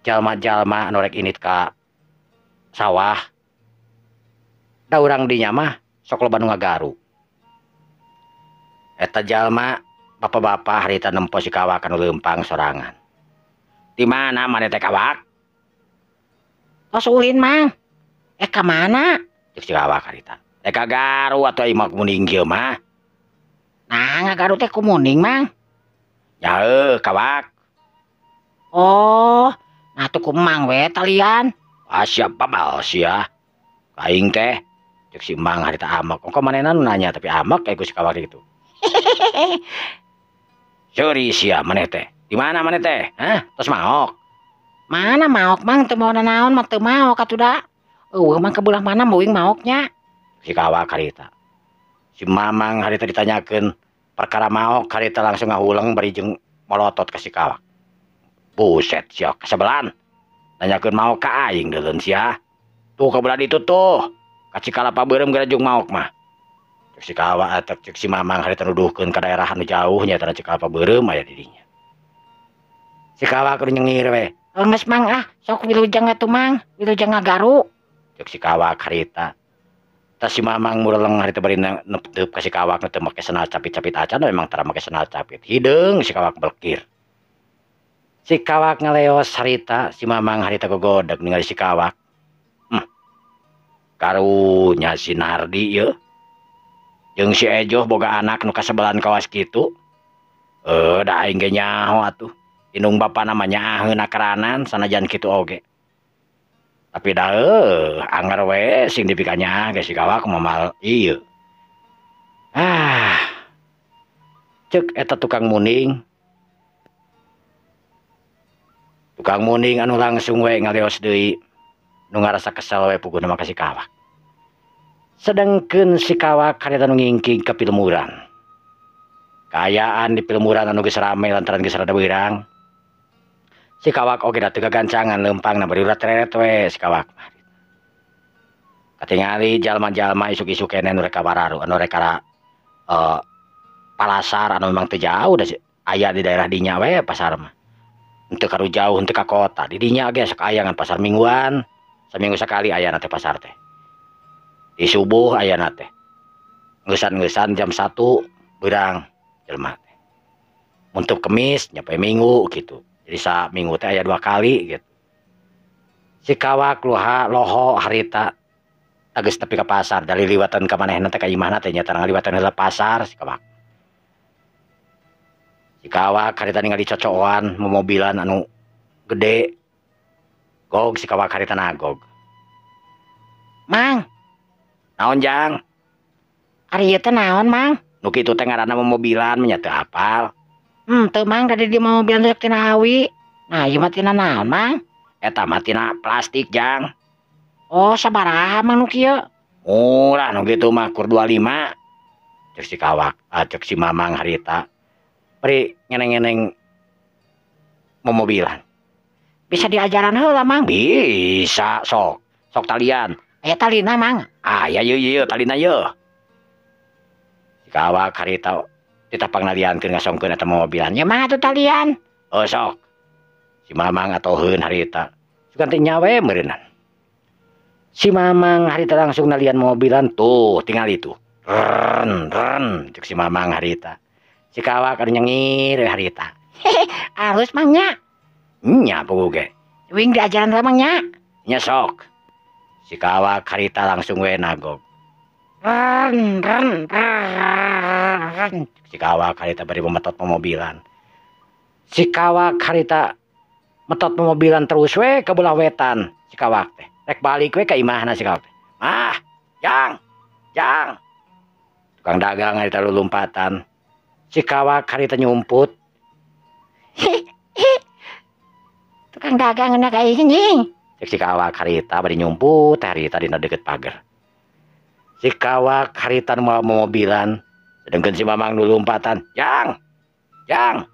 jalma-jalma anu rek indit ka sawah. Da urang dinya mah sok loba nu ngagaru. Eta jalma bapak-bapak harita nempo si Kawak anu leumpang sorangan. Di mana maneh teh Kawak? Tos ulin mang. Ka mana? Cek si Kawak harita. Ka garu atuh ieu mah kuning kieu mah. Nah, ngagaru teh kumuning mang. Ya heuh Kawak. Oh, nah tuh ku mang we talian. Ah siap babal sia. Aing teh cek si mang harita amak. Ongko manehna nu nanya tapi amak kayak ku si Kawak gitu. Seuri sia maneh teh. Di mana maneh teh? Hah? Tos maok. Mana maok mang teu maona naon mah teu maok atuh da. Eueuh mang ke belah mana meuing maoknya. Si Kawak harita. Si Mamang harita ditanyakeun perkara maok harita langsung ngahuleng bari jeung molotot ka si Kawak. Buset sia kasebelan. Nanyakeun maok ka aing deuleun sia. Tuh ka belah ditu tuh. Ka Cikalapa beureum gara jeung maok mah. Cek si Kawak atau cek si Mamang harita nuduhkeun ka daerah anu jauh nya eta Cikalapa beureum aya di dinya. Si Kawak kudu nyengir we. Geus mang ah, sok wilujeng atuh mang, wilujeng ngagaru. Cek si Kawak harita. Tas si Mamang mureleng harita bari nepteup ka si Kawak teu make sendal capit-capit acan memang tara make sendal capit. Hideung si Kawak belkir. Si Kawak ngaleos harita, si Mamang harita gogodeg ningali si Kawak. Karunya si Nardi yeuh. Jeung si Ejoh boga anak nu kasebelan kawas kitu. Da aing ge nyaho atuh. Indung bapana mah nyaaheun akaranan sanajan kitu oge. Tapi da anger we sing dipikanya ge si Kawak moal ieu. Ah. Ceuk eta tukang muning. Tukang muning anu langsung we ngaleos deui. Nu ngarasa kesel we puguna mah ka si Kawak. Sedengkeun si Kawak harita nu ngingking ka pilmuran. Kaayaan di pilmuran anu geus rame lantaran geus rada beurang. Si Kawak oge da teu gagancangan leumpangna bari urat reret we si Kawak mah. Katingali jalma-jalma isuk-isuk keneh nu rek ka bararu anu rek ka palasar anu memang teu jauh da Aya di daerah dinya we pasar mah. Henteu karu jauh henteu ka kota. Di dinya ge sok aya ngan pasar mingguan. Saminggu sakali ayana teh pasar teh. Di subuh ayana teh. Ngeusan-ngeusan jam 1 beurang jelema teh. Untuk Kemis nyampe Minggu gitu. Jadi saminggu teh aya 2 kali gitu. Si Kawak luha loho harita geus tepi ka pasar dari liwatan ka manehna teh ka imahna teh nya tarang liwatan heula pasar si Kawak. Si Kawak harita ningali cocoan momobilan anu gede. Gog si Kawak harita nagog. Mang, naon Jang? Ari ieu teh naon, Mang? Nu kitu teh ngaranna momobilan nya teu apal. Teu Mang tadi di momobilan teh tina awi. Nah, ieu mah tina naon, Mang? Eta mah tina plastik, Jang. Oh, sabaraha Mang nu kieu? Murah nu kitu mah kur 25. Cek si Kawak, cek si Mamang harita. Bari ngeneng-ngeneng momobilan. Bisa diajaran heula, Mang? Bisa, sok. Sok talian. Aya talina, Mang? Aya yeuh yeuh talina yeuh. Si Kawak harita ditapang naliankeun ngasongkeun eta momobilan. Ya mah atuh talian. Oh, sok. Si Mamang atoheun harita. Sugan teh nyawe meureunnan. Si Mamang harita langsung nalian mobilan tuh tinggal itu. Ren ren cek si Mamang harita. Si Kawak anu nyengir we harita. Hehe, alus Mang nya. Nya puguh ge. Wing diajaran heula Mang nya. Nya sok. Si Kawak harita langsung we nagog. Ren ren ren. Si Kawak harita bari memetot mobilan. Si Kawak harita metot mobilan terus we ke belah wetan si Kawak teh. Rek balik we ka imahna si Kawak teh. Ah, Jang. Jang. Tukang dagang harita lulumpatan. Si Kawak harita nyumput. Tukang dagang enak aing anjing. Cek si Kawak harita bari nyumput harita dina deket pagar. Si Kawak harita nu mawa mobilan. Sedengkeun si Mamang nu lumpatan. Jang. Jang.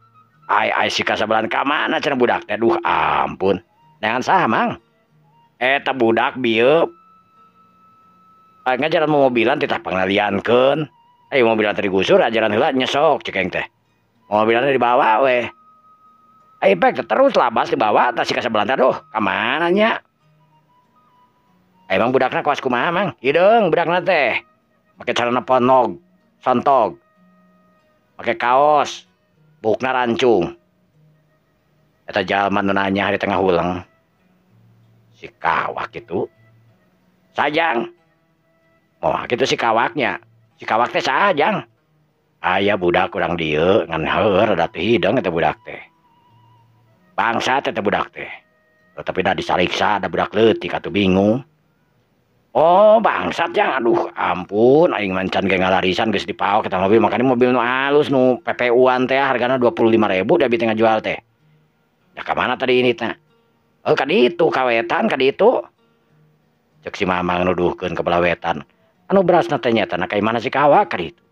Ai ai si kasabelan ka mana cenah budak teh? Duh ampun. Neangan saha, Mang? Eta budak bieu. Ngajaran mobilan teh tah pangnaliankeun. Ai mobilan teh digusur ajaran heula nya sok cek aing teh. Mobilanna dibawa we. Ai pek terus labas dibawa tah si kasabelan teh aduh ka mana nya? Emang budakna kawas kumaha, Mang? Hideung budakna teh. Make celana ponog, sontog. Make kaos. Bukna rancung. Eta jalma nu nanya hari tengah huleng. Si Kawak itu. Sajang. Moal kitu si Kawaknya. Si Kawak teh saha, Jang? Aya budak urang dieu ngan heueur rada teu hideung eta budak teh. Bangsat eta budak teh. Tapi da disariksa da budak leutik atuh bingung. Oh, bangsat Jang. Aduh, ampun aing mancan ge ngalarisan geus dipaok eta mobil. Makanya mobil nu halus nu PPU-an teh hargana 25.000 da abi teh ngajual teh. Da ka mana tadi ini teh? Oh, ka ditu ka wetan ka ditu. Cek si Mamang nuduhkeun ka belah wetan. Anu berasna teh nyata na ka imahna si Kawak ka ditu.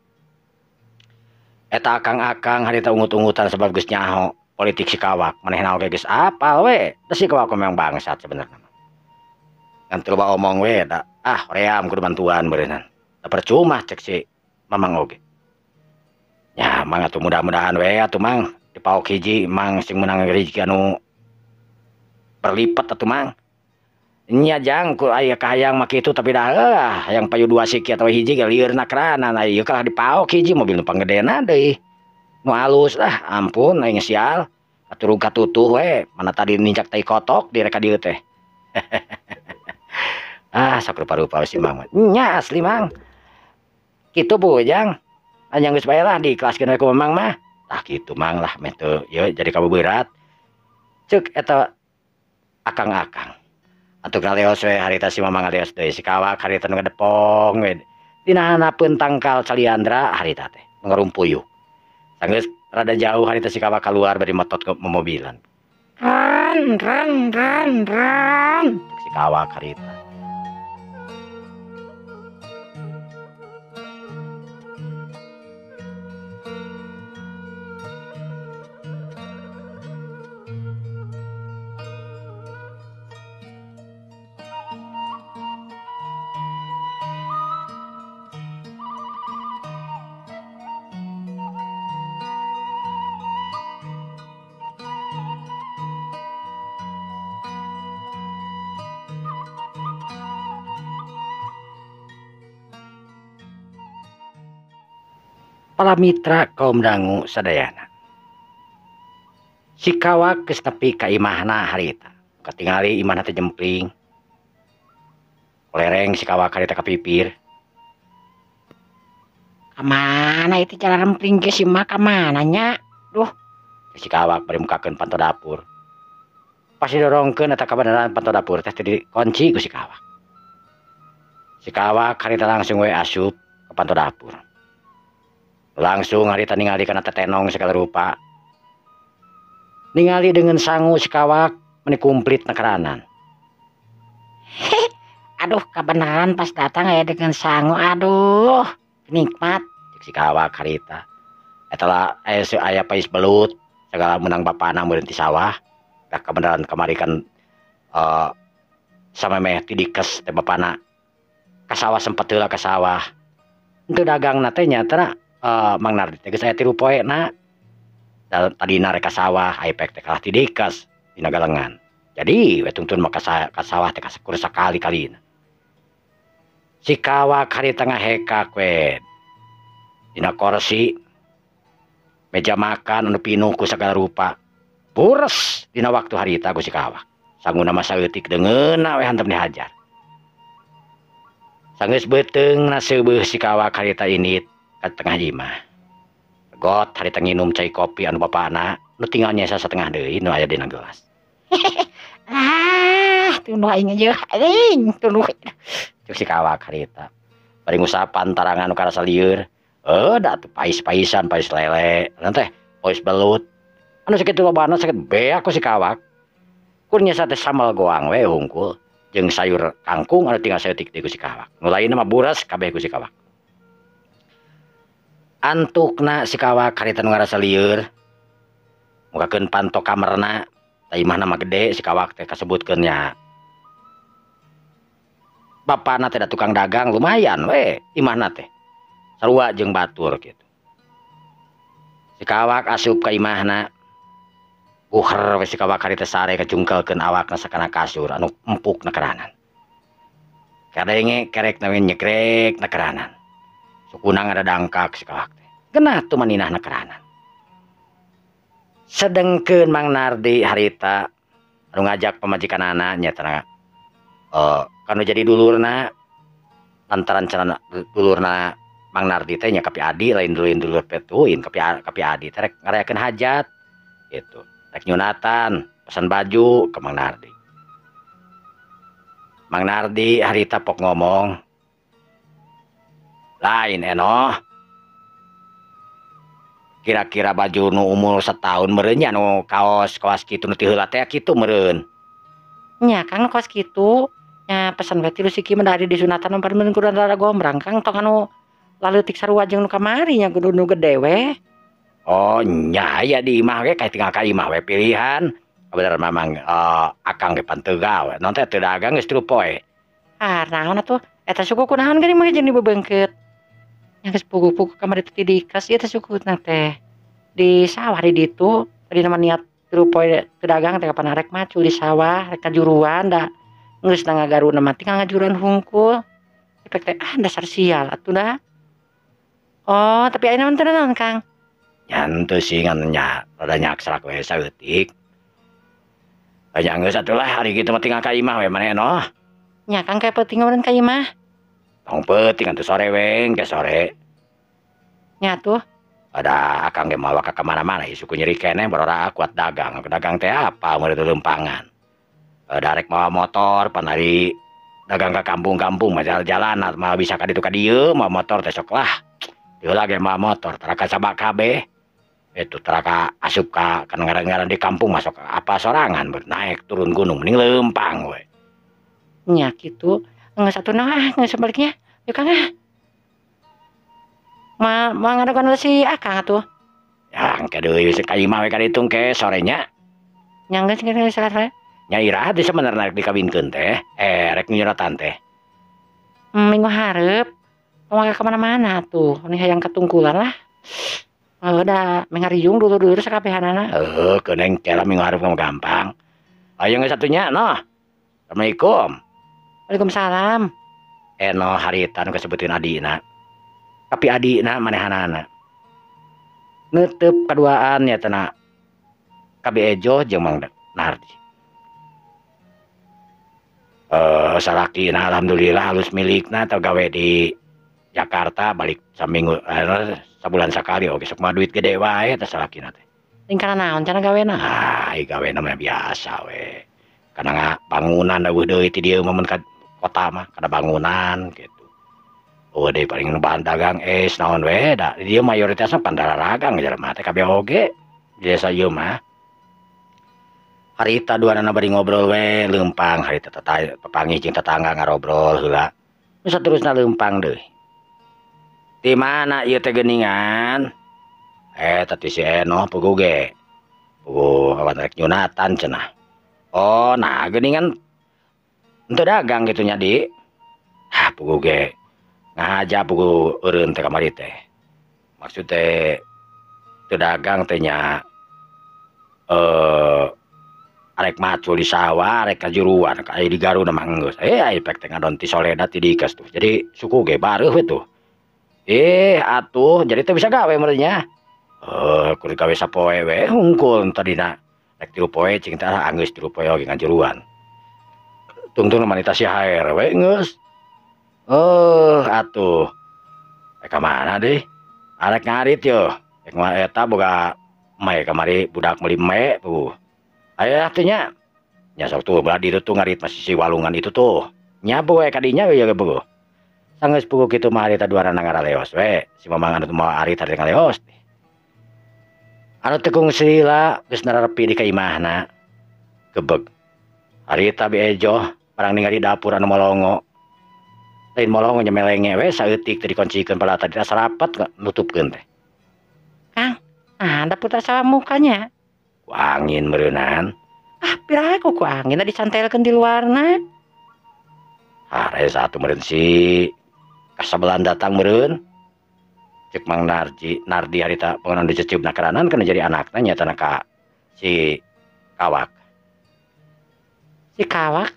Eta akang-akang harita ungut-ungutan sebab geus nyaho politik si Kawak. Manehna oge geus apal we. Da si Kawak memang bangsat sebenarnya. Ngan teu loba omong we da. Ah, hoream kudu bantuan beureunan. Da percuma cek si Mamang oge. Nya Mang atuh mudah-mudahan we atuh Mang dipaok hiji Mang sing meunang rezeki anu berlipat atuh Mang. Nya Jang ku aya kahayang mah kitu tapi dah hayang payu 2 siki atawa hiji ge lieurna kerana. Nah ieu kalah dipaok hiji mobil nu panggedena deui. Nu alus lah ampun aing sial. Katurug katutuh we mana tadi nincak tai kotok di reka dieu teh. Ah, sok rupa-rupa si Mang. Nya asli Mang. Kitu Bu Jang. Anjang geus bae lah diikhlaskeun we ku Mamang mah. Tah kitu Mang lah meh teu ieu jadi kabeberat. Ceuk eta akang-akang. Atuh ngaleos we harita si Mamang ngaleos deui si Kawak harita nu ngadepong we. Dina handapeun tangkal Caliandra harita teh ngarumpuyuh. Sanggeus rada jauh harita si Kawak kaluar bari metot ke momobilan. Ren ren ren ren. Ceuk si Kawak harita. Para mitra kaum dangu sadayana. Si Kawak geus nepi ka imahna harita. Katingali imahna teh jempling. Kolereng si Kawak harita ka pipir. Kamana itu cara rempling ge si mak kamana nya? Duh, si Kawak bari mukakeun panto dapur. Pas didorongkeun eta kabeneran panto dapur teh dikunci ku si Kawak. Si Kawak harita langsung we asup ke panto dapur. Langsung harita ningali kana tetenong segala rupa. Ningali dengan sangu si Kawak meni komplit nakaranan. Aduh, kebenaran pas datang ya dengan sangu, aduh, nikmat. Cek si Kawak harita. Eta lah aya pais belut segala menang bapana meureun ti sawah. Dah kebenaran kamari kan samemeh ti dikes teh bapana. Ka sawah sempet heula ka sawah. Henteu dagangna teh nya Mang Nardi teh geus aya 3 poena. Tadina rek ka sawah, aya pek teh kalah ti dikes dina galengan. Jadi we tungtun mah ka sawah teh kasekur sakali-kalina. Si Kawak harita ngahekak we dina korsi meja makan anu pinuh ku sagala rupa. Pures dina waktu harita ku si Kawak. Sanguna mah saeutik deungeunna we hantem dihajar. Sanggeus beuteung na seubeuh si Kawak harita indit ka tengah imah. Got harita nginum cai kopi anu bapana nu tinggal nyesa setengah deui nu aya dina gelas. Ah, tunduh aing aja, aing tunduh. Cek si Kawak harita. Bari ngusapan tarangan nu karasa lieur. Da tuh pais-paisan, pais lele, teh pais belut. Anu sakitu lobana sakit beak ku si Kawak. Kur nyesa teh sambal goang we hungkul jeung sayur kangkung anu tinggal saeutik deui ku si Kawak. Nu lainna mah buras kabeh ku si Kawak. Antukna si Kawak harita nu ngarasa lieur. Mukakeun panto kamarna, tah imahna mah gede si Kawak teh kasebutkeun nya. Bapana teh da tukang dagang lumayan we imahna teh. Sarua jeung batur kitu. Si Kawak asup ka imahna. Uher we si Kawak harita sare kacungkelkeun awakna sakana kasur anu empuk na keranan. Kadenge kerekna we nyekrek na keranan. Sukuna ngadadangkak si Kawak teh. Genah tumaninah na keranan. Sedengkeun Mang Nardi harita anu ngajak pamajikanana nya teh kanu jadi dulurna lantaran cenah dulurna Mang Nardi teh nya kapi adi lain dulur petuin kapi adi teh rek ngarayakeun hajat gitu. Rek nyunatan pesan baju ke Mang Nardi. Mang Nardi harita pok ngomong lain enoh kira-kira baju nu umur setahun meureun nya nu kaos kitu nu ti heula teh kitu meureun. Nya Kang nu kaos kitu nya pesan we tilu siki mah dari disunatan mah meureun kudu rada gombrang Kang tong anu laleutik sarua jeung nu kamari nya kudu nu gede we. Oh nya aya di imah ge tinggal ka imah we pilihan. Kabeneran mamang akang ge pan teu gawe naon teh teu dagang geus 3 poe. Ah naon atuh eta suku kunaon geuning mah jeung dibebeungkeut. Nya geus puguh-puguh kamari teh dikas ieu teh sukuna teh. Di sawah di ditu tadi nama niat 3 poe teu dagang teh kapan rek macul di sawah rek kajuruan da geus na ngagaruna mah tinggal ngajuruan hungkul. Efek teh ah dasar sial atuh da. Oh tapi ayeuna mah teu naon Kang? Nya henteu sih ngan nya rada nyaksak we saeutik. Nya geus atuh lah hari kitu mah tinggal ka imah we maneh enoh. Nya Kang kayak peuting meureun ka imah. Tong peuting atuh sore we engke sore. Nya tuh. Ada akang ge mawa ka mana-mana suku nyeri keneh barora kuat dagang. Dagang teh apa meureun lempangan. Darek mawa motor pan hari dagang ka kampung-kampung mah jalan-jalan mah bisa ka ditu ka dieu mawa motor teh sok lah. Dieu lagi mawa motor tara ka sabak kabeh. Itu tara ka asup ka kan ngaran-ngaran di kampung masuk apa sorangan naik turun gunung mending lempang we. Nya kitu geus atuh nah geus sebaliknya. Yuk Kang ah. Ma ngadakan si akang atuh. Ya engke deui si ka imah we ka ditu engke sorenya. Nya geus geus sakali. Nya iraha teh sebenarnya rek dikawinkeun teh, rek nyuratan teh. Minggu hareup. Mau ka mana-mana tuh, ini hayang katungkulan lah. Udah mengariung dulu-dulu sakabehanana. Heuh, keuneng kela minggu hareup mah gampang. Ayo geus satunya noh. Assalamualaikum. Waalaikumsalam. Eno harita nu kasebutin adina. Tapi adina manehanana. Neuteup kaduaan nya teh ka Bi Ejo jeung Mang Nardi. Salakina alhamdulillah halus milikna atau gawe di Jakarta balik saminggu sabulan sakali oge sok mah duit gede wae teh salakina teh. Tingkah naon cenah gawena? Ah, gawena mah biasa we. Kana bangunan eueuh deui ti dieu mah mun ka kota mah kana bangunan gitu. Eueuh deui paling nu bahan dagang es naon we da di dieu mayoritasna pandararagang jelema teh kabeh oge di desa ieu mah. Harita duanana bari ngobrol we leumpang harita papanggih jeung tetangga ngarobrol heula. Nu saterusna leumpang deui. Di mana ieu teh geuningan? Eta ti si Enoh puguh ge. Puguh awan rek nyunatan cenah. Oh, nah geuningan henteu dagang kitu nya di. Hah, puguh ge ngahaja puguh eureun teh kamari teh. Maksud teh teu dagang teh nya arek macul di sawah, arek kajuruan, aya di Garut mah geus. Aya pek teh ngadon ti soleda ti dikas tuh. Jadi suku ge bareuh we tuh. Atuh jadi teu bisa gawe meureun nya. Kudu gawe sapoe we hungkul tadina. Rek 3 poe cing teh anggeus 3 poe oge ngajuruan. Tungtung mah nita si HR we geus. Atuh. Rek ka mana deui? Arek ngarit yo. Rek mah eta boga mae kamari budak meuli mae tuh. Aya atuh nya. Nya sok tuh belah ditu tuh ngarit masih si walungan itu tuh. Nya we kadinya we ye puguh. Sanggeus puguh kitu mah harita duanana ngaraleos we. Si mamang anu moal arit harita ngaleos. Anu teu kungsi geus nararepi di ka imahna. Gebeg. Harita Bi Ejo barang ningali dapur anu molongo. Lain molongo nya melenge we saeutik teu dikuncikeun pala tadi asa rapet nutupkeun teh. Kang, ah dapur teh saha mukanya? Ku angin meureunan. Ah, piraku ku angin dicantelkeun di luarna. Hare satu meureun si kasabelan datang meureun. Cek Mang Narji, Nardi harita pengenan dicecep nakaranan kana jadi anakna nyatana ka si Kawak. Si Kawak?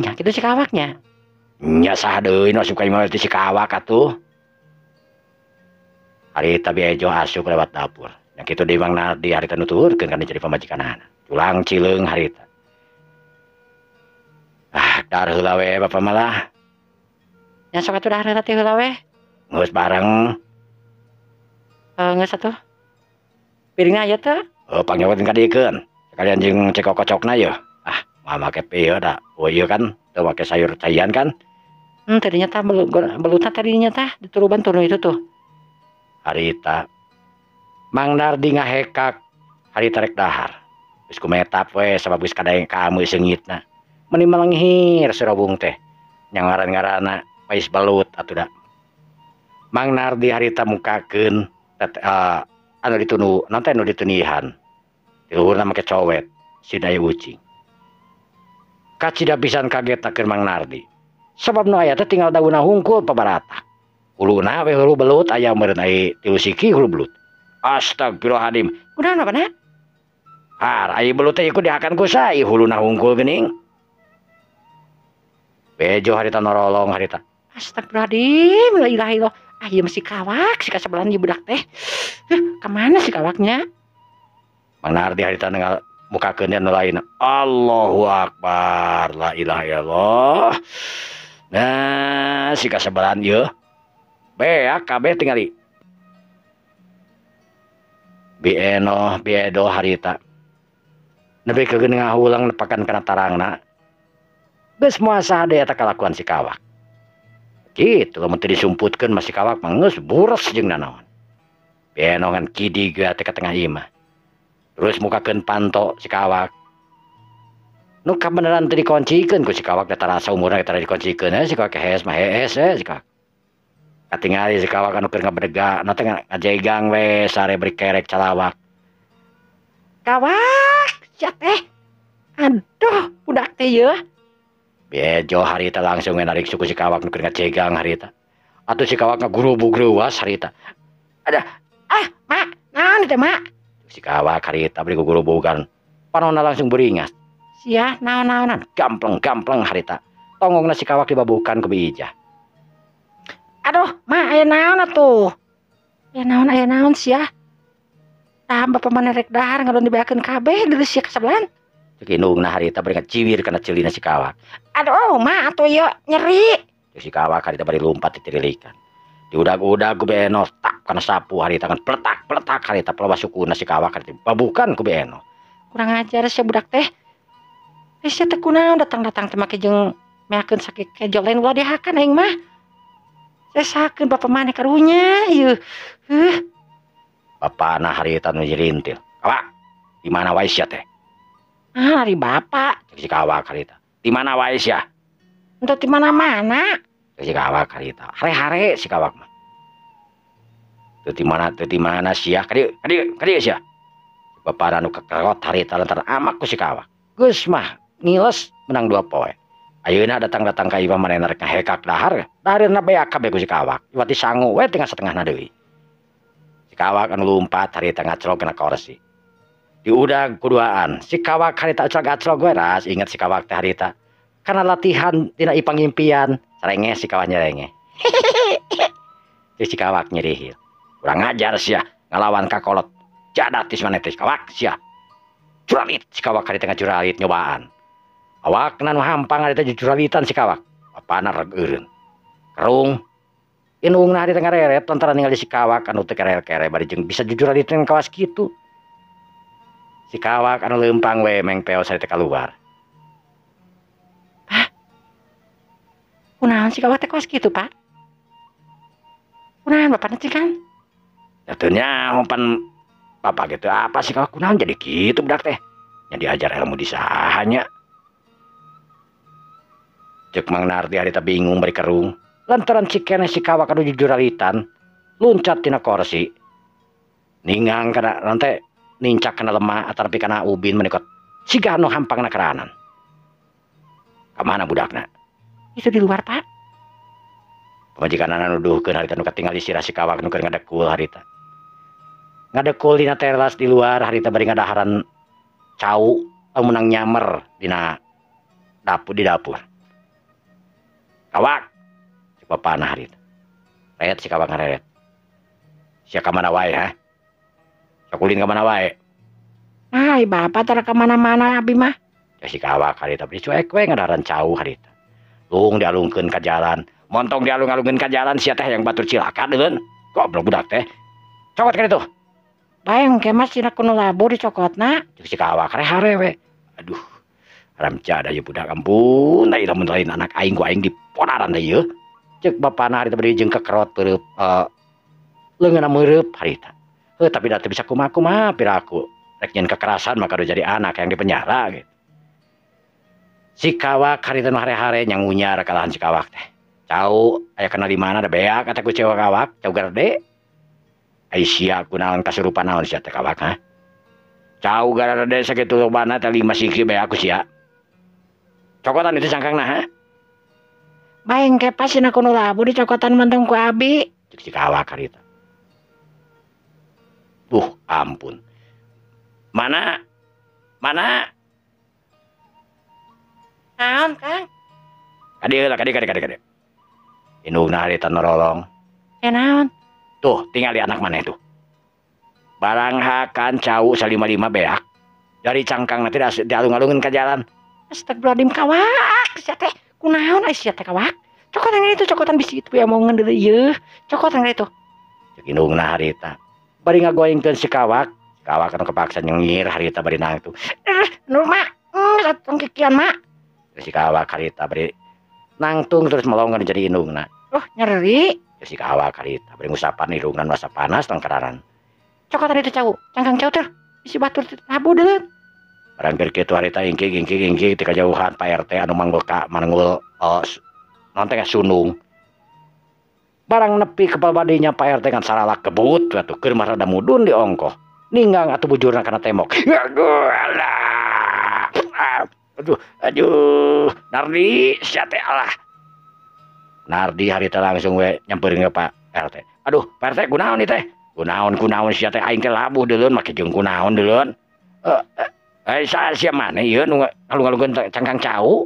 Nya kitu si Kawaknya. Nya saha deui nu asup ka imah teh si Kawak atuh. Harita Bi Ejo asup lewat dapur. Nya kitu deui Mang Nardi harita nuturkeun kana jadi pamajikanana. Tulang cileung harita. Ah, dar heula we bapa malah. Nya sok atuh dahar heula teh heula we. Geus bareng. Geus atuh. Piringna aya teu? Oh, pangnyawat ka dieukeun. Sekalian jeung cekok kocokna yeuh. Ah, moal make ieu da. Oh ieu kan teu make sayur caian kan? Tadinya tah belutna tadinya tah dituruban turun itu tuh. Harita Mang Nardi ngahekak harita rek dahar. Geus kumetap we sabab geus kadaeng kamu seungitna. Meuni melenghir surabung teh. Nya ngaran-ngaranna pais belut atuh da. Mang Nardi harita mukakeun anu ditunu, naon teh anu ditunihan. Di luhurna make cowet, si daya ucing. Kacida pisan kaget keur Mang Nardi. Sabab nu aya teh tinggal daunna hungkul pabaratak. Huluna we hulu belut aya meureun ai tilu siki hulu belut. Astagfirullahaladzim. Kunaon bapana? Har ai belut teh ieu dihakan ku sae huluna hungkul geuning. Bejo harita norolong harita. Astagfirullahaladzim, la ilaha illallah. Ah, ieu mah si Kawak, si kasebelahan ieu budak teh. Heh, ka mana si Kawaknya? Mang Nardi harita nenggal mukakeun anu lain. Allahu akbar, la ilaha illallah. Nah, si kasebelahan ieu. Beak kabeh tingali. Bi Enoh, Bi Edo harita. Nepi ka geuning ngahulang nepakan kana tarangna. Geus moal sade eta kalakuan si Kawak. Kitu lamun teu disumputkeun mah si Kawak mah geus bures jeung nanaon. Bi Enoh ngan kidig we teh ka tengah imah. Terus mukakeun panto si Kawak. Nu kabeneran teu dikoncikeun ku si Kawak da tarasa umurna tara dikoncikeun si Kawak hees mah hees si Kawak. Katingali si Kawak anu keur ngabedega, na teh ngajegang we sare beri kerek calawak. Kawak, sia teh. Aduh, budak teh yeuh. Bejo harita langsung we narik suku si Kawak nu keur ngajegang harita. Atuh si Kawak ngagurubug reuas harita. Aduh, ah, mak, naon teh mak? Si Kawak harita beri gugurubugan. Panonna langsung beringas. Sia, naon-naonan? Gampleng-gampleng harita. Tonggongna si Kawak dibabukan ku Bi Ijah. Aduh, mak, aya naon atuh? Aya naon, aya naon sia? Tah bapak maneh rek dahar ngadon dibeakeun kabeh deuleu sia kasabelan. Cek indungna harita bari ngaciwir kana ceulina si Kawak. Aduh mah atuh ieu nyeri. Cek si Kawak harita bari lumpat titirilikan. Diudag-udag ku Bi Enoh tak kana sapu harita kan peletak-peletak harita pelawa sukuna si Kawak harita babukan ku Bi Enoh. Kurang ajar sia budak teh. Sia teh kunaon datang-datang teh make jeung meakeun sakit kejo lain ulah dihakan aing mah. Sesakeun bapak maneh karunya ieu. Heuh. Bapana harita nu nyirintil. Kawak, di mana wae sia teh? Ah, ari bapak. Cek si Kawak harita. Di mana wae sia? Entah di mana-mana. Cek si Kawak harita. Hare-hare si Kawak mah. Teu di mana, teu di mana sia? Ka dieu, ka dieu, ka dieu sia. Bapana nu kekerot harita lantaran amak ku si Kawak. Geus mah ngiles menang 2 poe. Ayeuna datang-datang ka imah manehna rek ngahekak dahar. Dahareuna beak kabeh ku si Kawak. Iwati sangu we tinggal satengahna deui. Si Kawak anu lumpat harita ngaclog kana korsi. Diudag kuduaan. Si Kawak harita aclog-aclog we ras inget si Kawak teh harita. Karena latihan dina ipang impian, sarenge si Kawak nyerenge. Si Kawak nyerihil. Kurang ajar sia ngalawan ka kolot. Jadat tis maneh teh Kawak sia. Curalit si Kawak harita ngacuralit nyobaan. Awakna nu hampang harita jujuralitan si Kawak. Bapana reg eureun. Kerung indungna harita ngareret lantaran ningali si Kawak anu teu kere-kere bari jeung bisa jujuralitan kawas kitu. Si Kawak anu leumpang we meng peos harita kaluar. Hah? Kunaon si Kawak teh kawas kitu, Pak? Kunaon bapana teh kan? Ya teu nyaho pan bapak gitu apa si Kawak kunaon jadi kitu budak teh? Nya diajar ilmu di saha nya. Cek Mang Nardi harita bingung bari kerung. Lantaran cikene si Kawak anu jujuralitan luncat tina korsi. Ningang kana lantai nincak kana lemah atanapi kana ubin menikot siga anu hampangna keranan. Kamana budakna? Itu di luar, Pak. Pamajikanana nuduhkeun harita nu katingali sirah si Kawak nu keur ngadekul harita. Ngadekul dina teras di luar harita bari ngadaharan cau menang nyamer dina dapur di dapur. Kawak, si bapana harita. Ret si Kawak ngareret. Sia ka mana wae, ha? Sakulin ka mana wae? Ai, bapak tara ka mana-mana abi mah. Ya si Kawak harita bari cuek we ngadaharan cau harita. Lung dialungkeun ka jalan. Montong dialung-alungkeun ka jalan sia teh yang batur cilaka deun. Goblok budak teh. Cokot ka ditu. Bae engke mah sina kuno labu dicokotna. Cek si Kawak hare-hare we. Aduh. Haram jadah ieu budak ampun, da lamun lain anak aing ku aing diponaran teh ieu. Cek bapana harita bari jeung kekerot peureub leungeunna meureub harita. Heuh tapi da teu bisa kumaha-kumaha piraku. Rek nyeun kekerasan maka udah jadi anak yang di penjara gitu. Si Kawak harita nu hare-hare nyangunyar kalahan si Kawak teh. Cau aya kana di mana da beak kata ku cewek Kawak, cau gerde. Ai sia kunaon kasurupan naon sia teh Kawak ha? Cau garede sakitu lobana teh 5 siki beak ku sia. Cokotan itu cangkangna ha? Bae engke pas sina kuno labu dicokotan mantong ku abi. Cek si Kawak harita. Ampun. Mana? Mana? Naon, Kang? Kadieu lah, kadieu, kadieu, kadieu. Indungna harita norolong. Ya naon? Tuh, tinggal di anak maneh tuh. Barang hakan cau salima-lima beak. Dari cangkang nanti dialung-alungin ke jalan. Astagfirullahaladzim, Kawak. Sia teh kunaon ai sia teh Kawak? Cokotan itu, cokotan bisi itu ya mau ngeundeul ieu. Cokotan itu. Cek indungna harita. Bari ngagoengkeun si Kawak. Si Kawak anu kepaksa nyengir harita bari nangtung. Nur mak, tong kikian mak. Si Kawak harita bari nangtung terus melong jadi indungna. Oh, nyeri. Si Kawak harita bari ngusapan irungna masa panas tangkararan. Cokotan itu cau, cangkang cau teh. Bisi batur labu deuleu. Barang keur kitu harita ingkik ingkik ingkik ti kajauhan Pak RT anu manggul ka manggul naon teh sunung. Barang nepi ke badinya Pak RT kan saralak kebut atuh keur mah rada mudun di ongkoh. Ninggang atuh bujurna kana tembok. Aduh alah. Aduh aduh Nardi sia teh alah. Nardi harita langsung we nyampeurkeun ka Pak RT. Aduh Pak RT kunaon ieu teh? Kunaon kunaon sia teh aing teh labuh deuleu make jeung kunaon deuleu. Sia maneh ieu nu ngalung-ngalungkeun cangkang cau.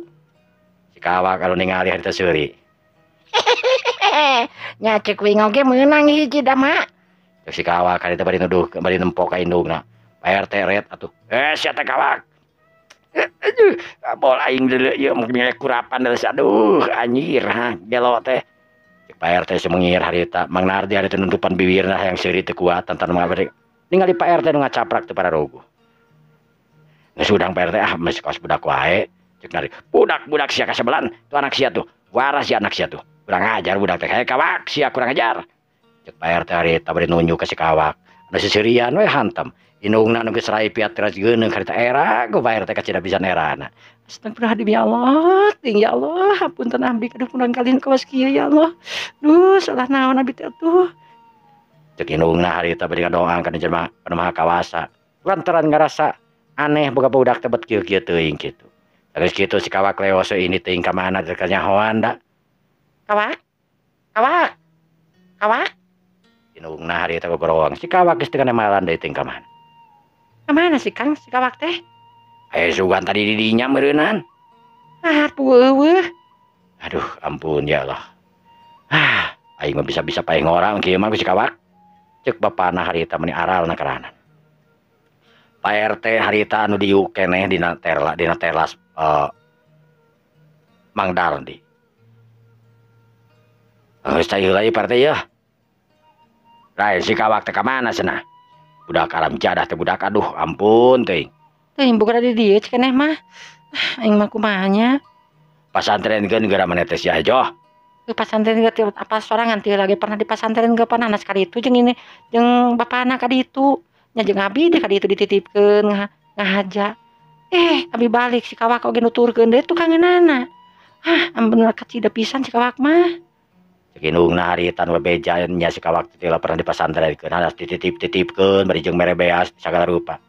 Si Kawak kalau ningali harita seuri. Nya cek wing oge meunang hiji da mak. Cek si Kawak harita bari nuduh bari nempok ka indungna. Pak RT ret atuh. Sia teh Kawak. Aduh, bol aing deuleu ieu mung kurapan deuleu aduh anjir ha gelo teh. Cek Pak RT sumengir harita. Mang Nardi harita nuntupan bibirna hayang seuri teu kuat tantan mah bari. Ningali Pak RT nu ngacaprak teu pararuguh. Geus udang Pak RT ah geus kaos budak wae. Cek Nardi, budak-budak sia kasebelan, tuh anak sia tuh. Waras sia anak sia tuh. Kurang ajar budak teh. Hei Kawak, sia kurang ajar. Cek Pak RT harita bari nunjuk ka si Kawak. Anu sisirian we hantam. Indungna nu geus rai piat teras geuneung harita era ku Pak RT kacida pisan erana. Astagfirullahaladzim ya Allah, ting ya Allah, hapunten abdi kaduh pundan kalian kawas kieu ya Allah. Duh, salah naon abdi teh atuh. Cek indungna harita bari ngadoang kana jelema anu maha kawasa. Lantaran ngarasa aneh boga budak teh bet kieu-kieu teuing kitu. Geus kitu si Kawak leos ini teuing ka mana teh kanyahoan da. Kawak? Kawak? Kawak? Indungna harita gogoroang si Kawak geus teu kanemalan deui teuing ka mana. Ka mana si Kang si Kawak teh? Sugan tadi di dinya meureunnan. Ah, eueuh. Aduh, ampun ya Allah. Ah, aing mah bisa-bisa paeh ngora kieu mah ku si Kawak. Cek bapana harita meuni aralna karanan. Pak RT harita anu diuk keneh dina terla dina teras Mang Dardi. Geus tah heula ieu Pak RT yeuh. Lain si Kawak teh ka mana cenah? Budak alam jadah teh budak aduh ampun teuing. Teuing boga di dieu cenah mah. Aing mah kumaha nya? Pasantrenkeun geura maneh teh sia joh. Pasantren ge apa sorangan teu lagi pernah di pasantren ge pernah sekali itu jeung ini jeung bapana ka ditu. Nya jeung abi di ka ditu dititipkeun ngahaja. Abi balik si Kawak oge nuturkeun deui tukangeunana. Ah, ampun kacida pisan si Kawak mah. Cek indungna harita nu bebeja nya si Kawak teh pernah di pasantrenkeun hanas dititip-titipkeun bari jeung mere beas sagala rupa.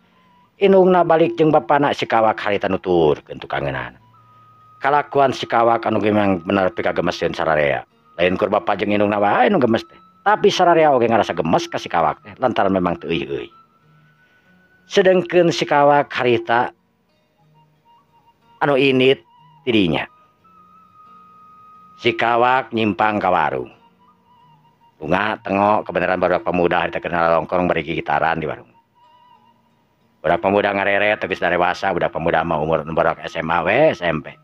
Indungna balik jeung bapana si Kawak harita nuturkeun tukangeunana. Kalakuan si Kawak anu memang bener pikagemeseun sararea. Lain kur bapa jeung indungna wae nu gemes teh. Tapi sararea oge ngarasa gemes ka si Kawak teh lantaran memang teu euy-euy. Sedengkeun si Kawak harita anu init tidinya. Si Kawak nyimpang ka warung. Lunga tengok kebenaran barudak pemuda harita kenal longkrong bari gitaran di warung. Budak pemuda ngareret geus darewasa, budak pemuda mah umur barudak SMA we SMP.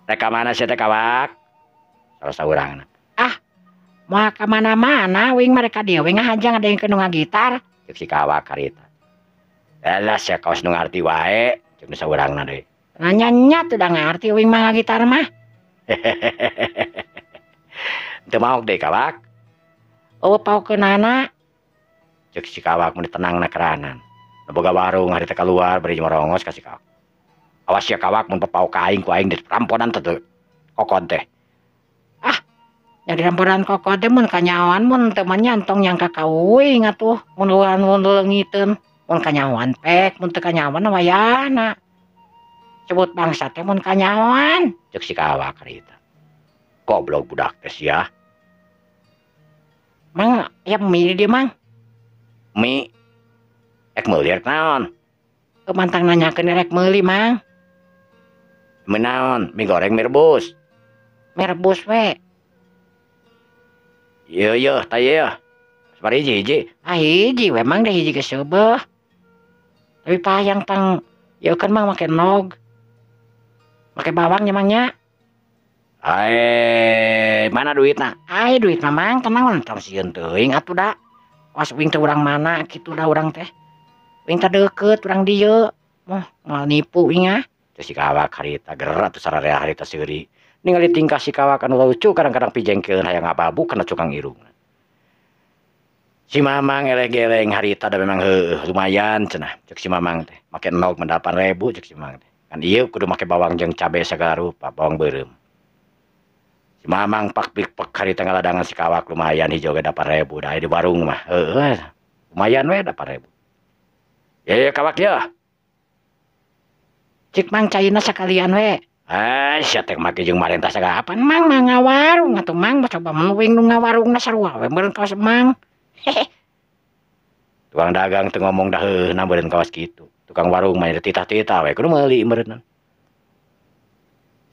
Rek ka mana sia teh Kawak? Salah saurangna. Ah, moal ka mana-mana wing mereka dieu we ngahaja ngadengkeun nu ngagitar. Cek si Kawak harita. Alah sia kaos nu ngarti wae, cek nu saurangna deui. Nanya nya teu da ngarti wing mah ngagitar mah. Teu maok deui Kawak. Eueuh paokeunana. Cek si Kawak mun tenangna keranan. Nu boga warung harita kaluar bari merongos ka si Kawak. Awas ya Kawak mun papaok ka aing ku aing diramponan teh kokon teh. Ah, nya diramponan kokon teh mun kanyahoan mun teu mah nyantong nyangka ka uing atuh mun mun leungiteun. Mun kanyahoan pek mun teu kanyahoan wayahna. Sebut bangsa teh mun kanyahoan. Cek si Kawak harita. Goblok budak teh sia. Mang, ya mie di mang. Mie. Rek meuli rek naon? Mantang nanyakeun rek meuli mang. Mie naon? Mie goreng mie rebus. Mie rebus we. Ieu yeuh tah ieu. Sabaraha hiji-hiji? Ah hiji we mang deh hiji geus seubeuh. Tapi payang pang ieu kan mang make nog. Make bawang nya mang nya. Mana duitna? Ai duit mah mang tenang tong sieun teuing atuh da. Was wing teh urang mana kitu da urang teh. Wing teh deukeut urang dieu. Moh moal nipu wing ah. Teh si Kawak harita ger atuh sararea harita seuri. Ningali tingkah si Kawak anu lucu kadang-kadang pijengkeun hayang ngababu kana cukang irungna. Si Mamang eleh-geleng harita da memang heueuh lumayan cenah cek si Mamang teh. Make nog mah 8.000 cek si Mamang teh. Kan ieu kudu make bawang jeung cabe sagala rupa, bawang beureum. Si Mamang pak pik pek harita ngaladangan si Kawak lumayan hijau ge 8.000 da di warung mah. Heueuh lumayan we 8.000. Ya ya Kawak ya. Cik Mang caina sakalian we. Sia teh make jeung marentah sagala apaan Mang mah ngawarung atuh Mang coba mun wing nu ngawarungna sarua we meureun kawas Mang. Hehe. Tukang dagang teu ngomong dah heueuhna meureun kawas kitu. Tukang warung mah titah-titah we kudu meuli meureunna.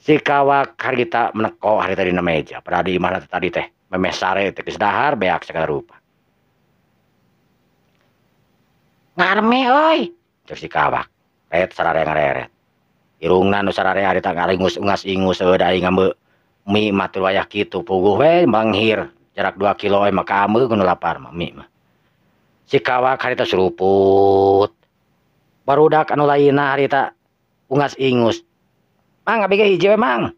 Si Kawak harita meneko harita dina meja. Padahal di imahna tadi teh memeh sare teh geus dahar beak sagala rupa. Ngarme euy. Cek si Kawak. Ret sararea ngareret. Irungna nu sararea harita ngaringus ungas ingus eueuh da aing ngambe mie mah teu wayah kitu puguh we manghir jarak 2 kilo we mah kaameu nu lapar mah mie mah. Si Kawak harita suruput. Barudak anu lainna harita ungas ingus. Mang abi ge hiji we mang.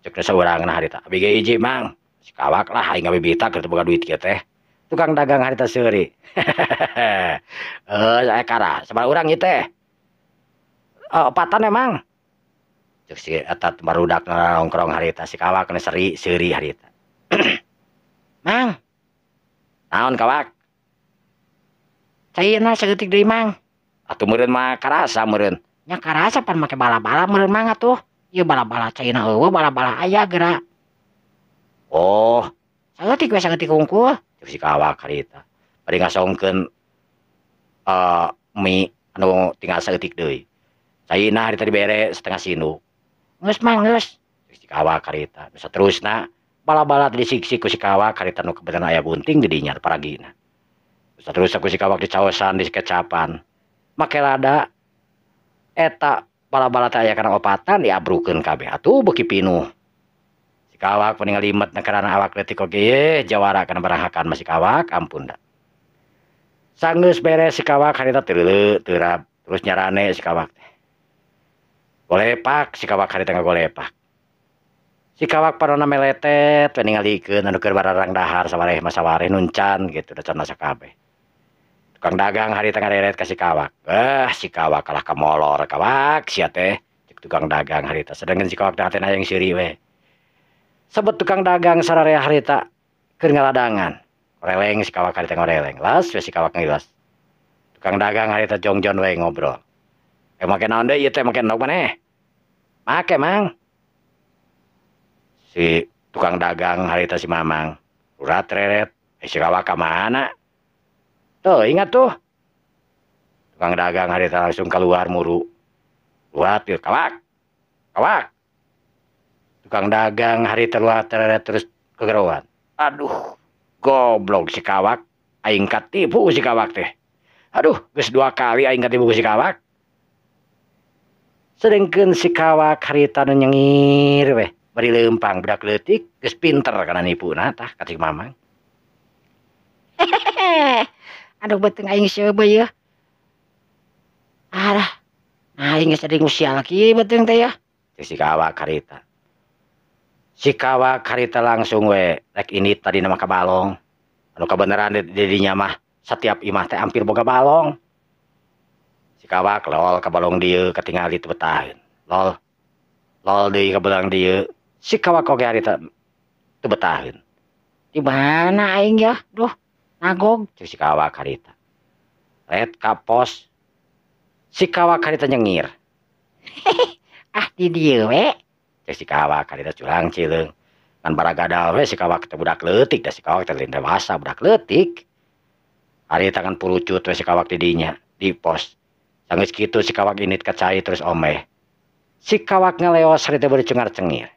Cek saurangna harita abi ge hiji mang. Si Kawak lah aing ngabibita keur teu boga duit kieu teh. Tukang dagang harita seuri. Saya kara sabaraha urang ieu teh? Opatan emang. Cek si eta barudak nongkrong harita si Kawak nu seri seuri harita. Mang. Naon Kawak? Cairna saeutik deui mang. Atuh meureun mah karasa meureun. Nya karasa pan make bala-bala meureun mang atuh. Ieu bala-bala cairna eueuh bala-bala aya geura. Oh, saeutik we saeutik hungkul. Cek si Kawak harita. Bari ngasongkeun mie anu tinggal saeutik deui. Cairna harita dibere setengah sinduk. Geus mang geus. Cek si Kawak harita. Saterusna bala-bala disiksik ku si Kawak harita nu kebetulan aya gunting di dinya paragina. Saterusna ku si Kawak dicaosan dikecapan. Make lada eta bala-bala teh aya kana opatan diabrukeun kabeh atuh beuki pinuh. Si Kawak mending ngalimet na karana awak leutik oge ye jawara kana barang hakan mah si Kawak ampun da. Sanggeus beres si Kawak harita teu teurab terus nyarane si Kawak teh. Golepak si Kawak harita ngagolepak. Si Kawak parona meletet we ningalikeun anu keur bararang dahar sawareh mah sawareh nuncan gitu da can masak kabeh. Tukang dagang harita ngareret ka si Kawak. Si Kawak kalah ka molor Kawak sia teh. Cek tukang dagang harita sedangkan si Kawak teh hatena hayang seuri we. Sebet tukang dagang sararea harita keur ngaladangan. Ngoreleng si Kawak harita ngoreleng. Las we si Kawak ngilas. Tukang dagang harita jongjon we ngobrol. Make naon deui ieu teh make endog maneh? Make mang. Si tukang dagang harita si Mamang. Urat reret. Si Kawak ka mana? Tuh ingat tuh. Tukang dagang harita langsung keluar muru. Luat yeuh Kawak. Kawak. Tukang dagang harita luat reret terus kegeroan. Aduh, goblok si Kawak. Aing katipu si Kawak teh. Aduh, geus 2 kali aing katipu si Kawak. Sedengkeun si Kawak harita nu nyengir weh. Bari leumpang budak leutik geus pinter kana nipuna tah ka si Mamang. Aduh beuteung aing seubeuh yeuh. Alah, aing geus jadi ngusial kieu beuteung teh yeuh. Si Kawak harita. Si Kawak harita langsung we rek ini tadi nama ka balong. Anu kabeneran di dinya mah setiap imah teh hampir boga balong. Si Kawak lol ka balong dieu katingali teu betaheun. Lol. Lol deui ka balong dieu. Si Kawak oge harita teu betaheun. Di mana aing ya? Duh, nagog. Cek si Kawak harita. Ret ka pos. Si Kawak harita nyengir. Ah di dieu we. Cek si Kawak harita curang cileung. Ngan baragadal we si Kawak teh budak leutik da si Kawak teh lain dewasa budak leutik. Harita ngan purucut we si Kawak di dinya di pos. Sanggeus kitu si Kawak init ka cai terus omeh. Si Kawak ngaleos harita beureum cengar-cengir.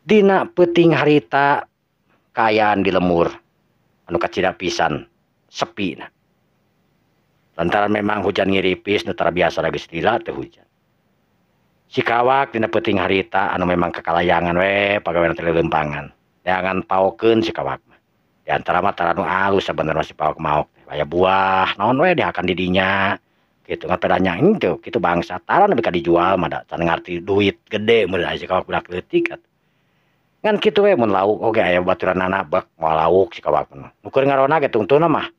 Dina peuting harita kaayaan di lemur anu kacida pisan sepi na. Lantaran memang hujan ngiripis nu tara biasa lagi lila teh hujan. Si Kawak dina peuting harita anu memang kakalayangan we pagawean teh lelempangan. Neangan paokeun si Kawak mah. Di antara mah tara nu alus sabenerna si Kawak maok teh. Aya buah naon we dihakan di dinya. Kitu ngan pedanya henteu kitu bangsa tara nepi ka dijual mah da can ngarti duit gede mun aya si Kawak budak leutik atuh. Ngan kitu we mun lauk oge aya baturanana bek moal lauk si Kawak mah. Nu keur ngarona ge tungtungna mah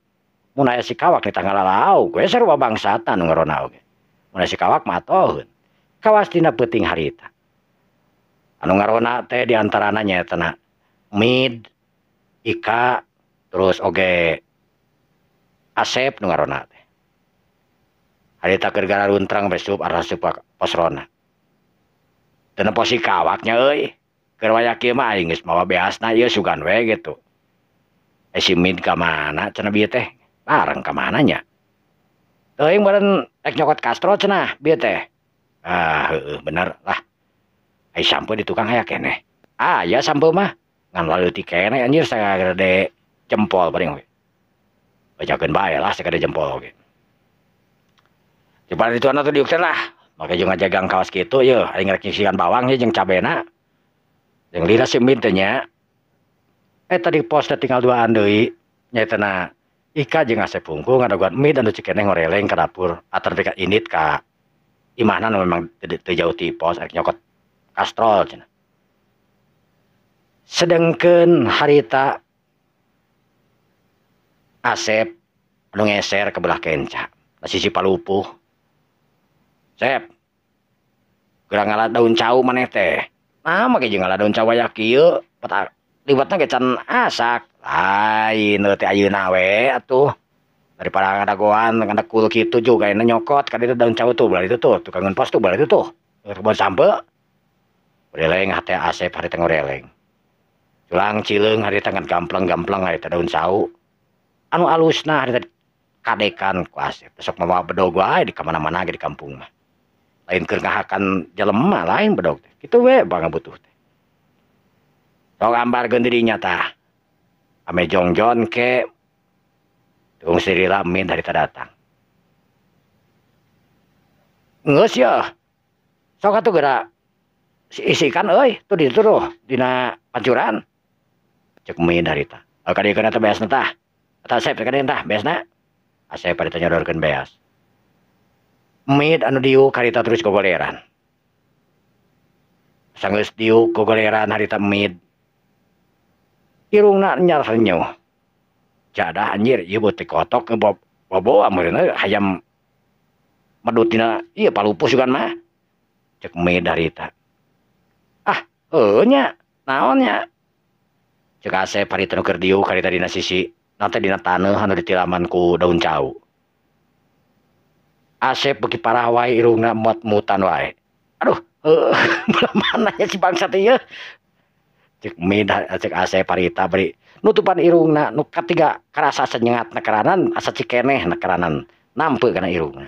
mun aya si Kawak di tanggal lauk we sarua bangsatan nu ngarona oge. Mun aya si Kawak mah atoheun. Kawas dina peuting harita. Anu ngarona teh di antarana nyaeta na Mid, Ika, terus oge Asep nu ngarona teh. Harita keur gararuntrang we sup arasup ka pos rona. Teu nempo si Kawaknya euy. Keur waya kieu mah aing geus mawa beasna ieu sugan we gitu. Si Mid ka mana cenah bieu teh? Bareng ka mana nya? Teuing meureun rek nyokot kastro cenah bieu teh. Ah heueuh bener lah. Ai sampe di tukang aya keneh. Aya sampe mah ngan laleutik keneh anjir sagede jempol paling we. Bacakeun bae lah sakade jempol ge. Di itu anak tuh diuk teh lah. Make jeung ngajagang kawas kitu yeuh aing rek nyisihan bawang ye jeung cabena. Jeung lila si Min teh nya. Eta di pos teh tinggal duaan deui. Nyaetana Ika jeung Asep hungkul ngadaguan Mid anu cikeneh ngoreleng ka dapur ataupun ka indit ka imahna nu memang teu jauh ti pos arek nyokot kastrol cenah. Sedengkeun harita Asep anu ngeser ke belah kenca na sisi palupuh. Sep, geura ngala daun cau maneh teh. Nah, make jeung ngala daun cau aya kieu, liwatna ge can asak. Lain teh ayeuna we atuh. Daripada ngadagoan ngadekul kitu juga ayeuna nyokot ka ditu daun cau tuh belah ditu tuh, tukangeun pos tuh belah ditu tuh. Kebon sampe. Ngoreleng hate Asep harita ngoreleng. Culang cileung harita ngan gampleng-gampleng harita daun cau. Anu alusna harita kadekan ku Asep. Sok mawa bedog wae di kamana-mana ge di kampung mah. Lain keur ngahakan jelema lain bedog teh. Kitu we pangabutuh teh. Sok ambarkeun di dinya tah. Ame jongjon ke tukang sirila Min harita datang. Geus yeuh. Sok atuh geura isikan euy, tuh di ditu tuh dina pancuran. Cek Min harita. Ka dieu teh beasna tah. Eta Asep ka dieu tah beasna. Asep harita nyodorkeun beas. Mid anu diuk harita terus gogoleran. Sanggeus diuk gogoleran harita Mid. Irungna nyarnyeuh. Jadah anjir ieu beutik kotok boboa meureun hayam medut dina ieu palupuh sugan mah. Cek Mid harita. Ah, heuh nya, naon nya? Cek Asep harita nu keur diuk harita dina sisi nate dina taneuh anu ditilaman ku daun cau. Asep beuki parah wae irungna mot-mutan wae. Aduh, belah mana nya si bangsa teh ieu? Cek Mid cek Asep harita bari nutupan irungna nu katiga karasa asa nyengat nekeranan asa cikeneh nekeranan nampe kana irungna.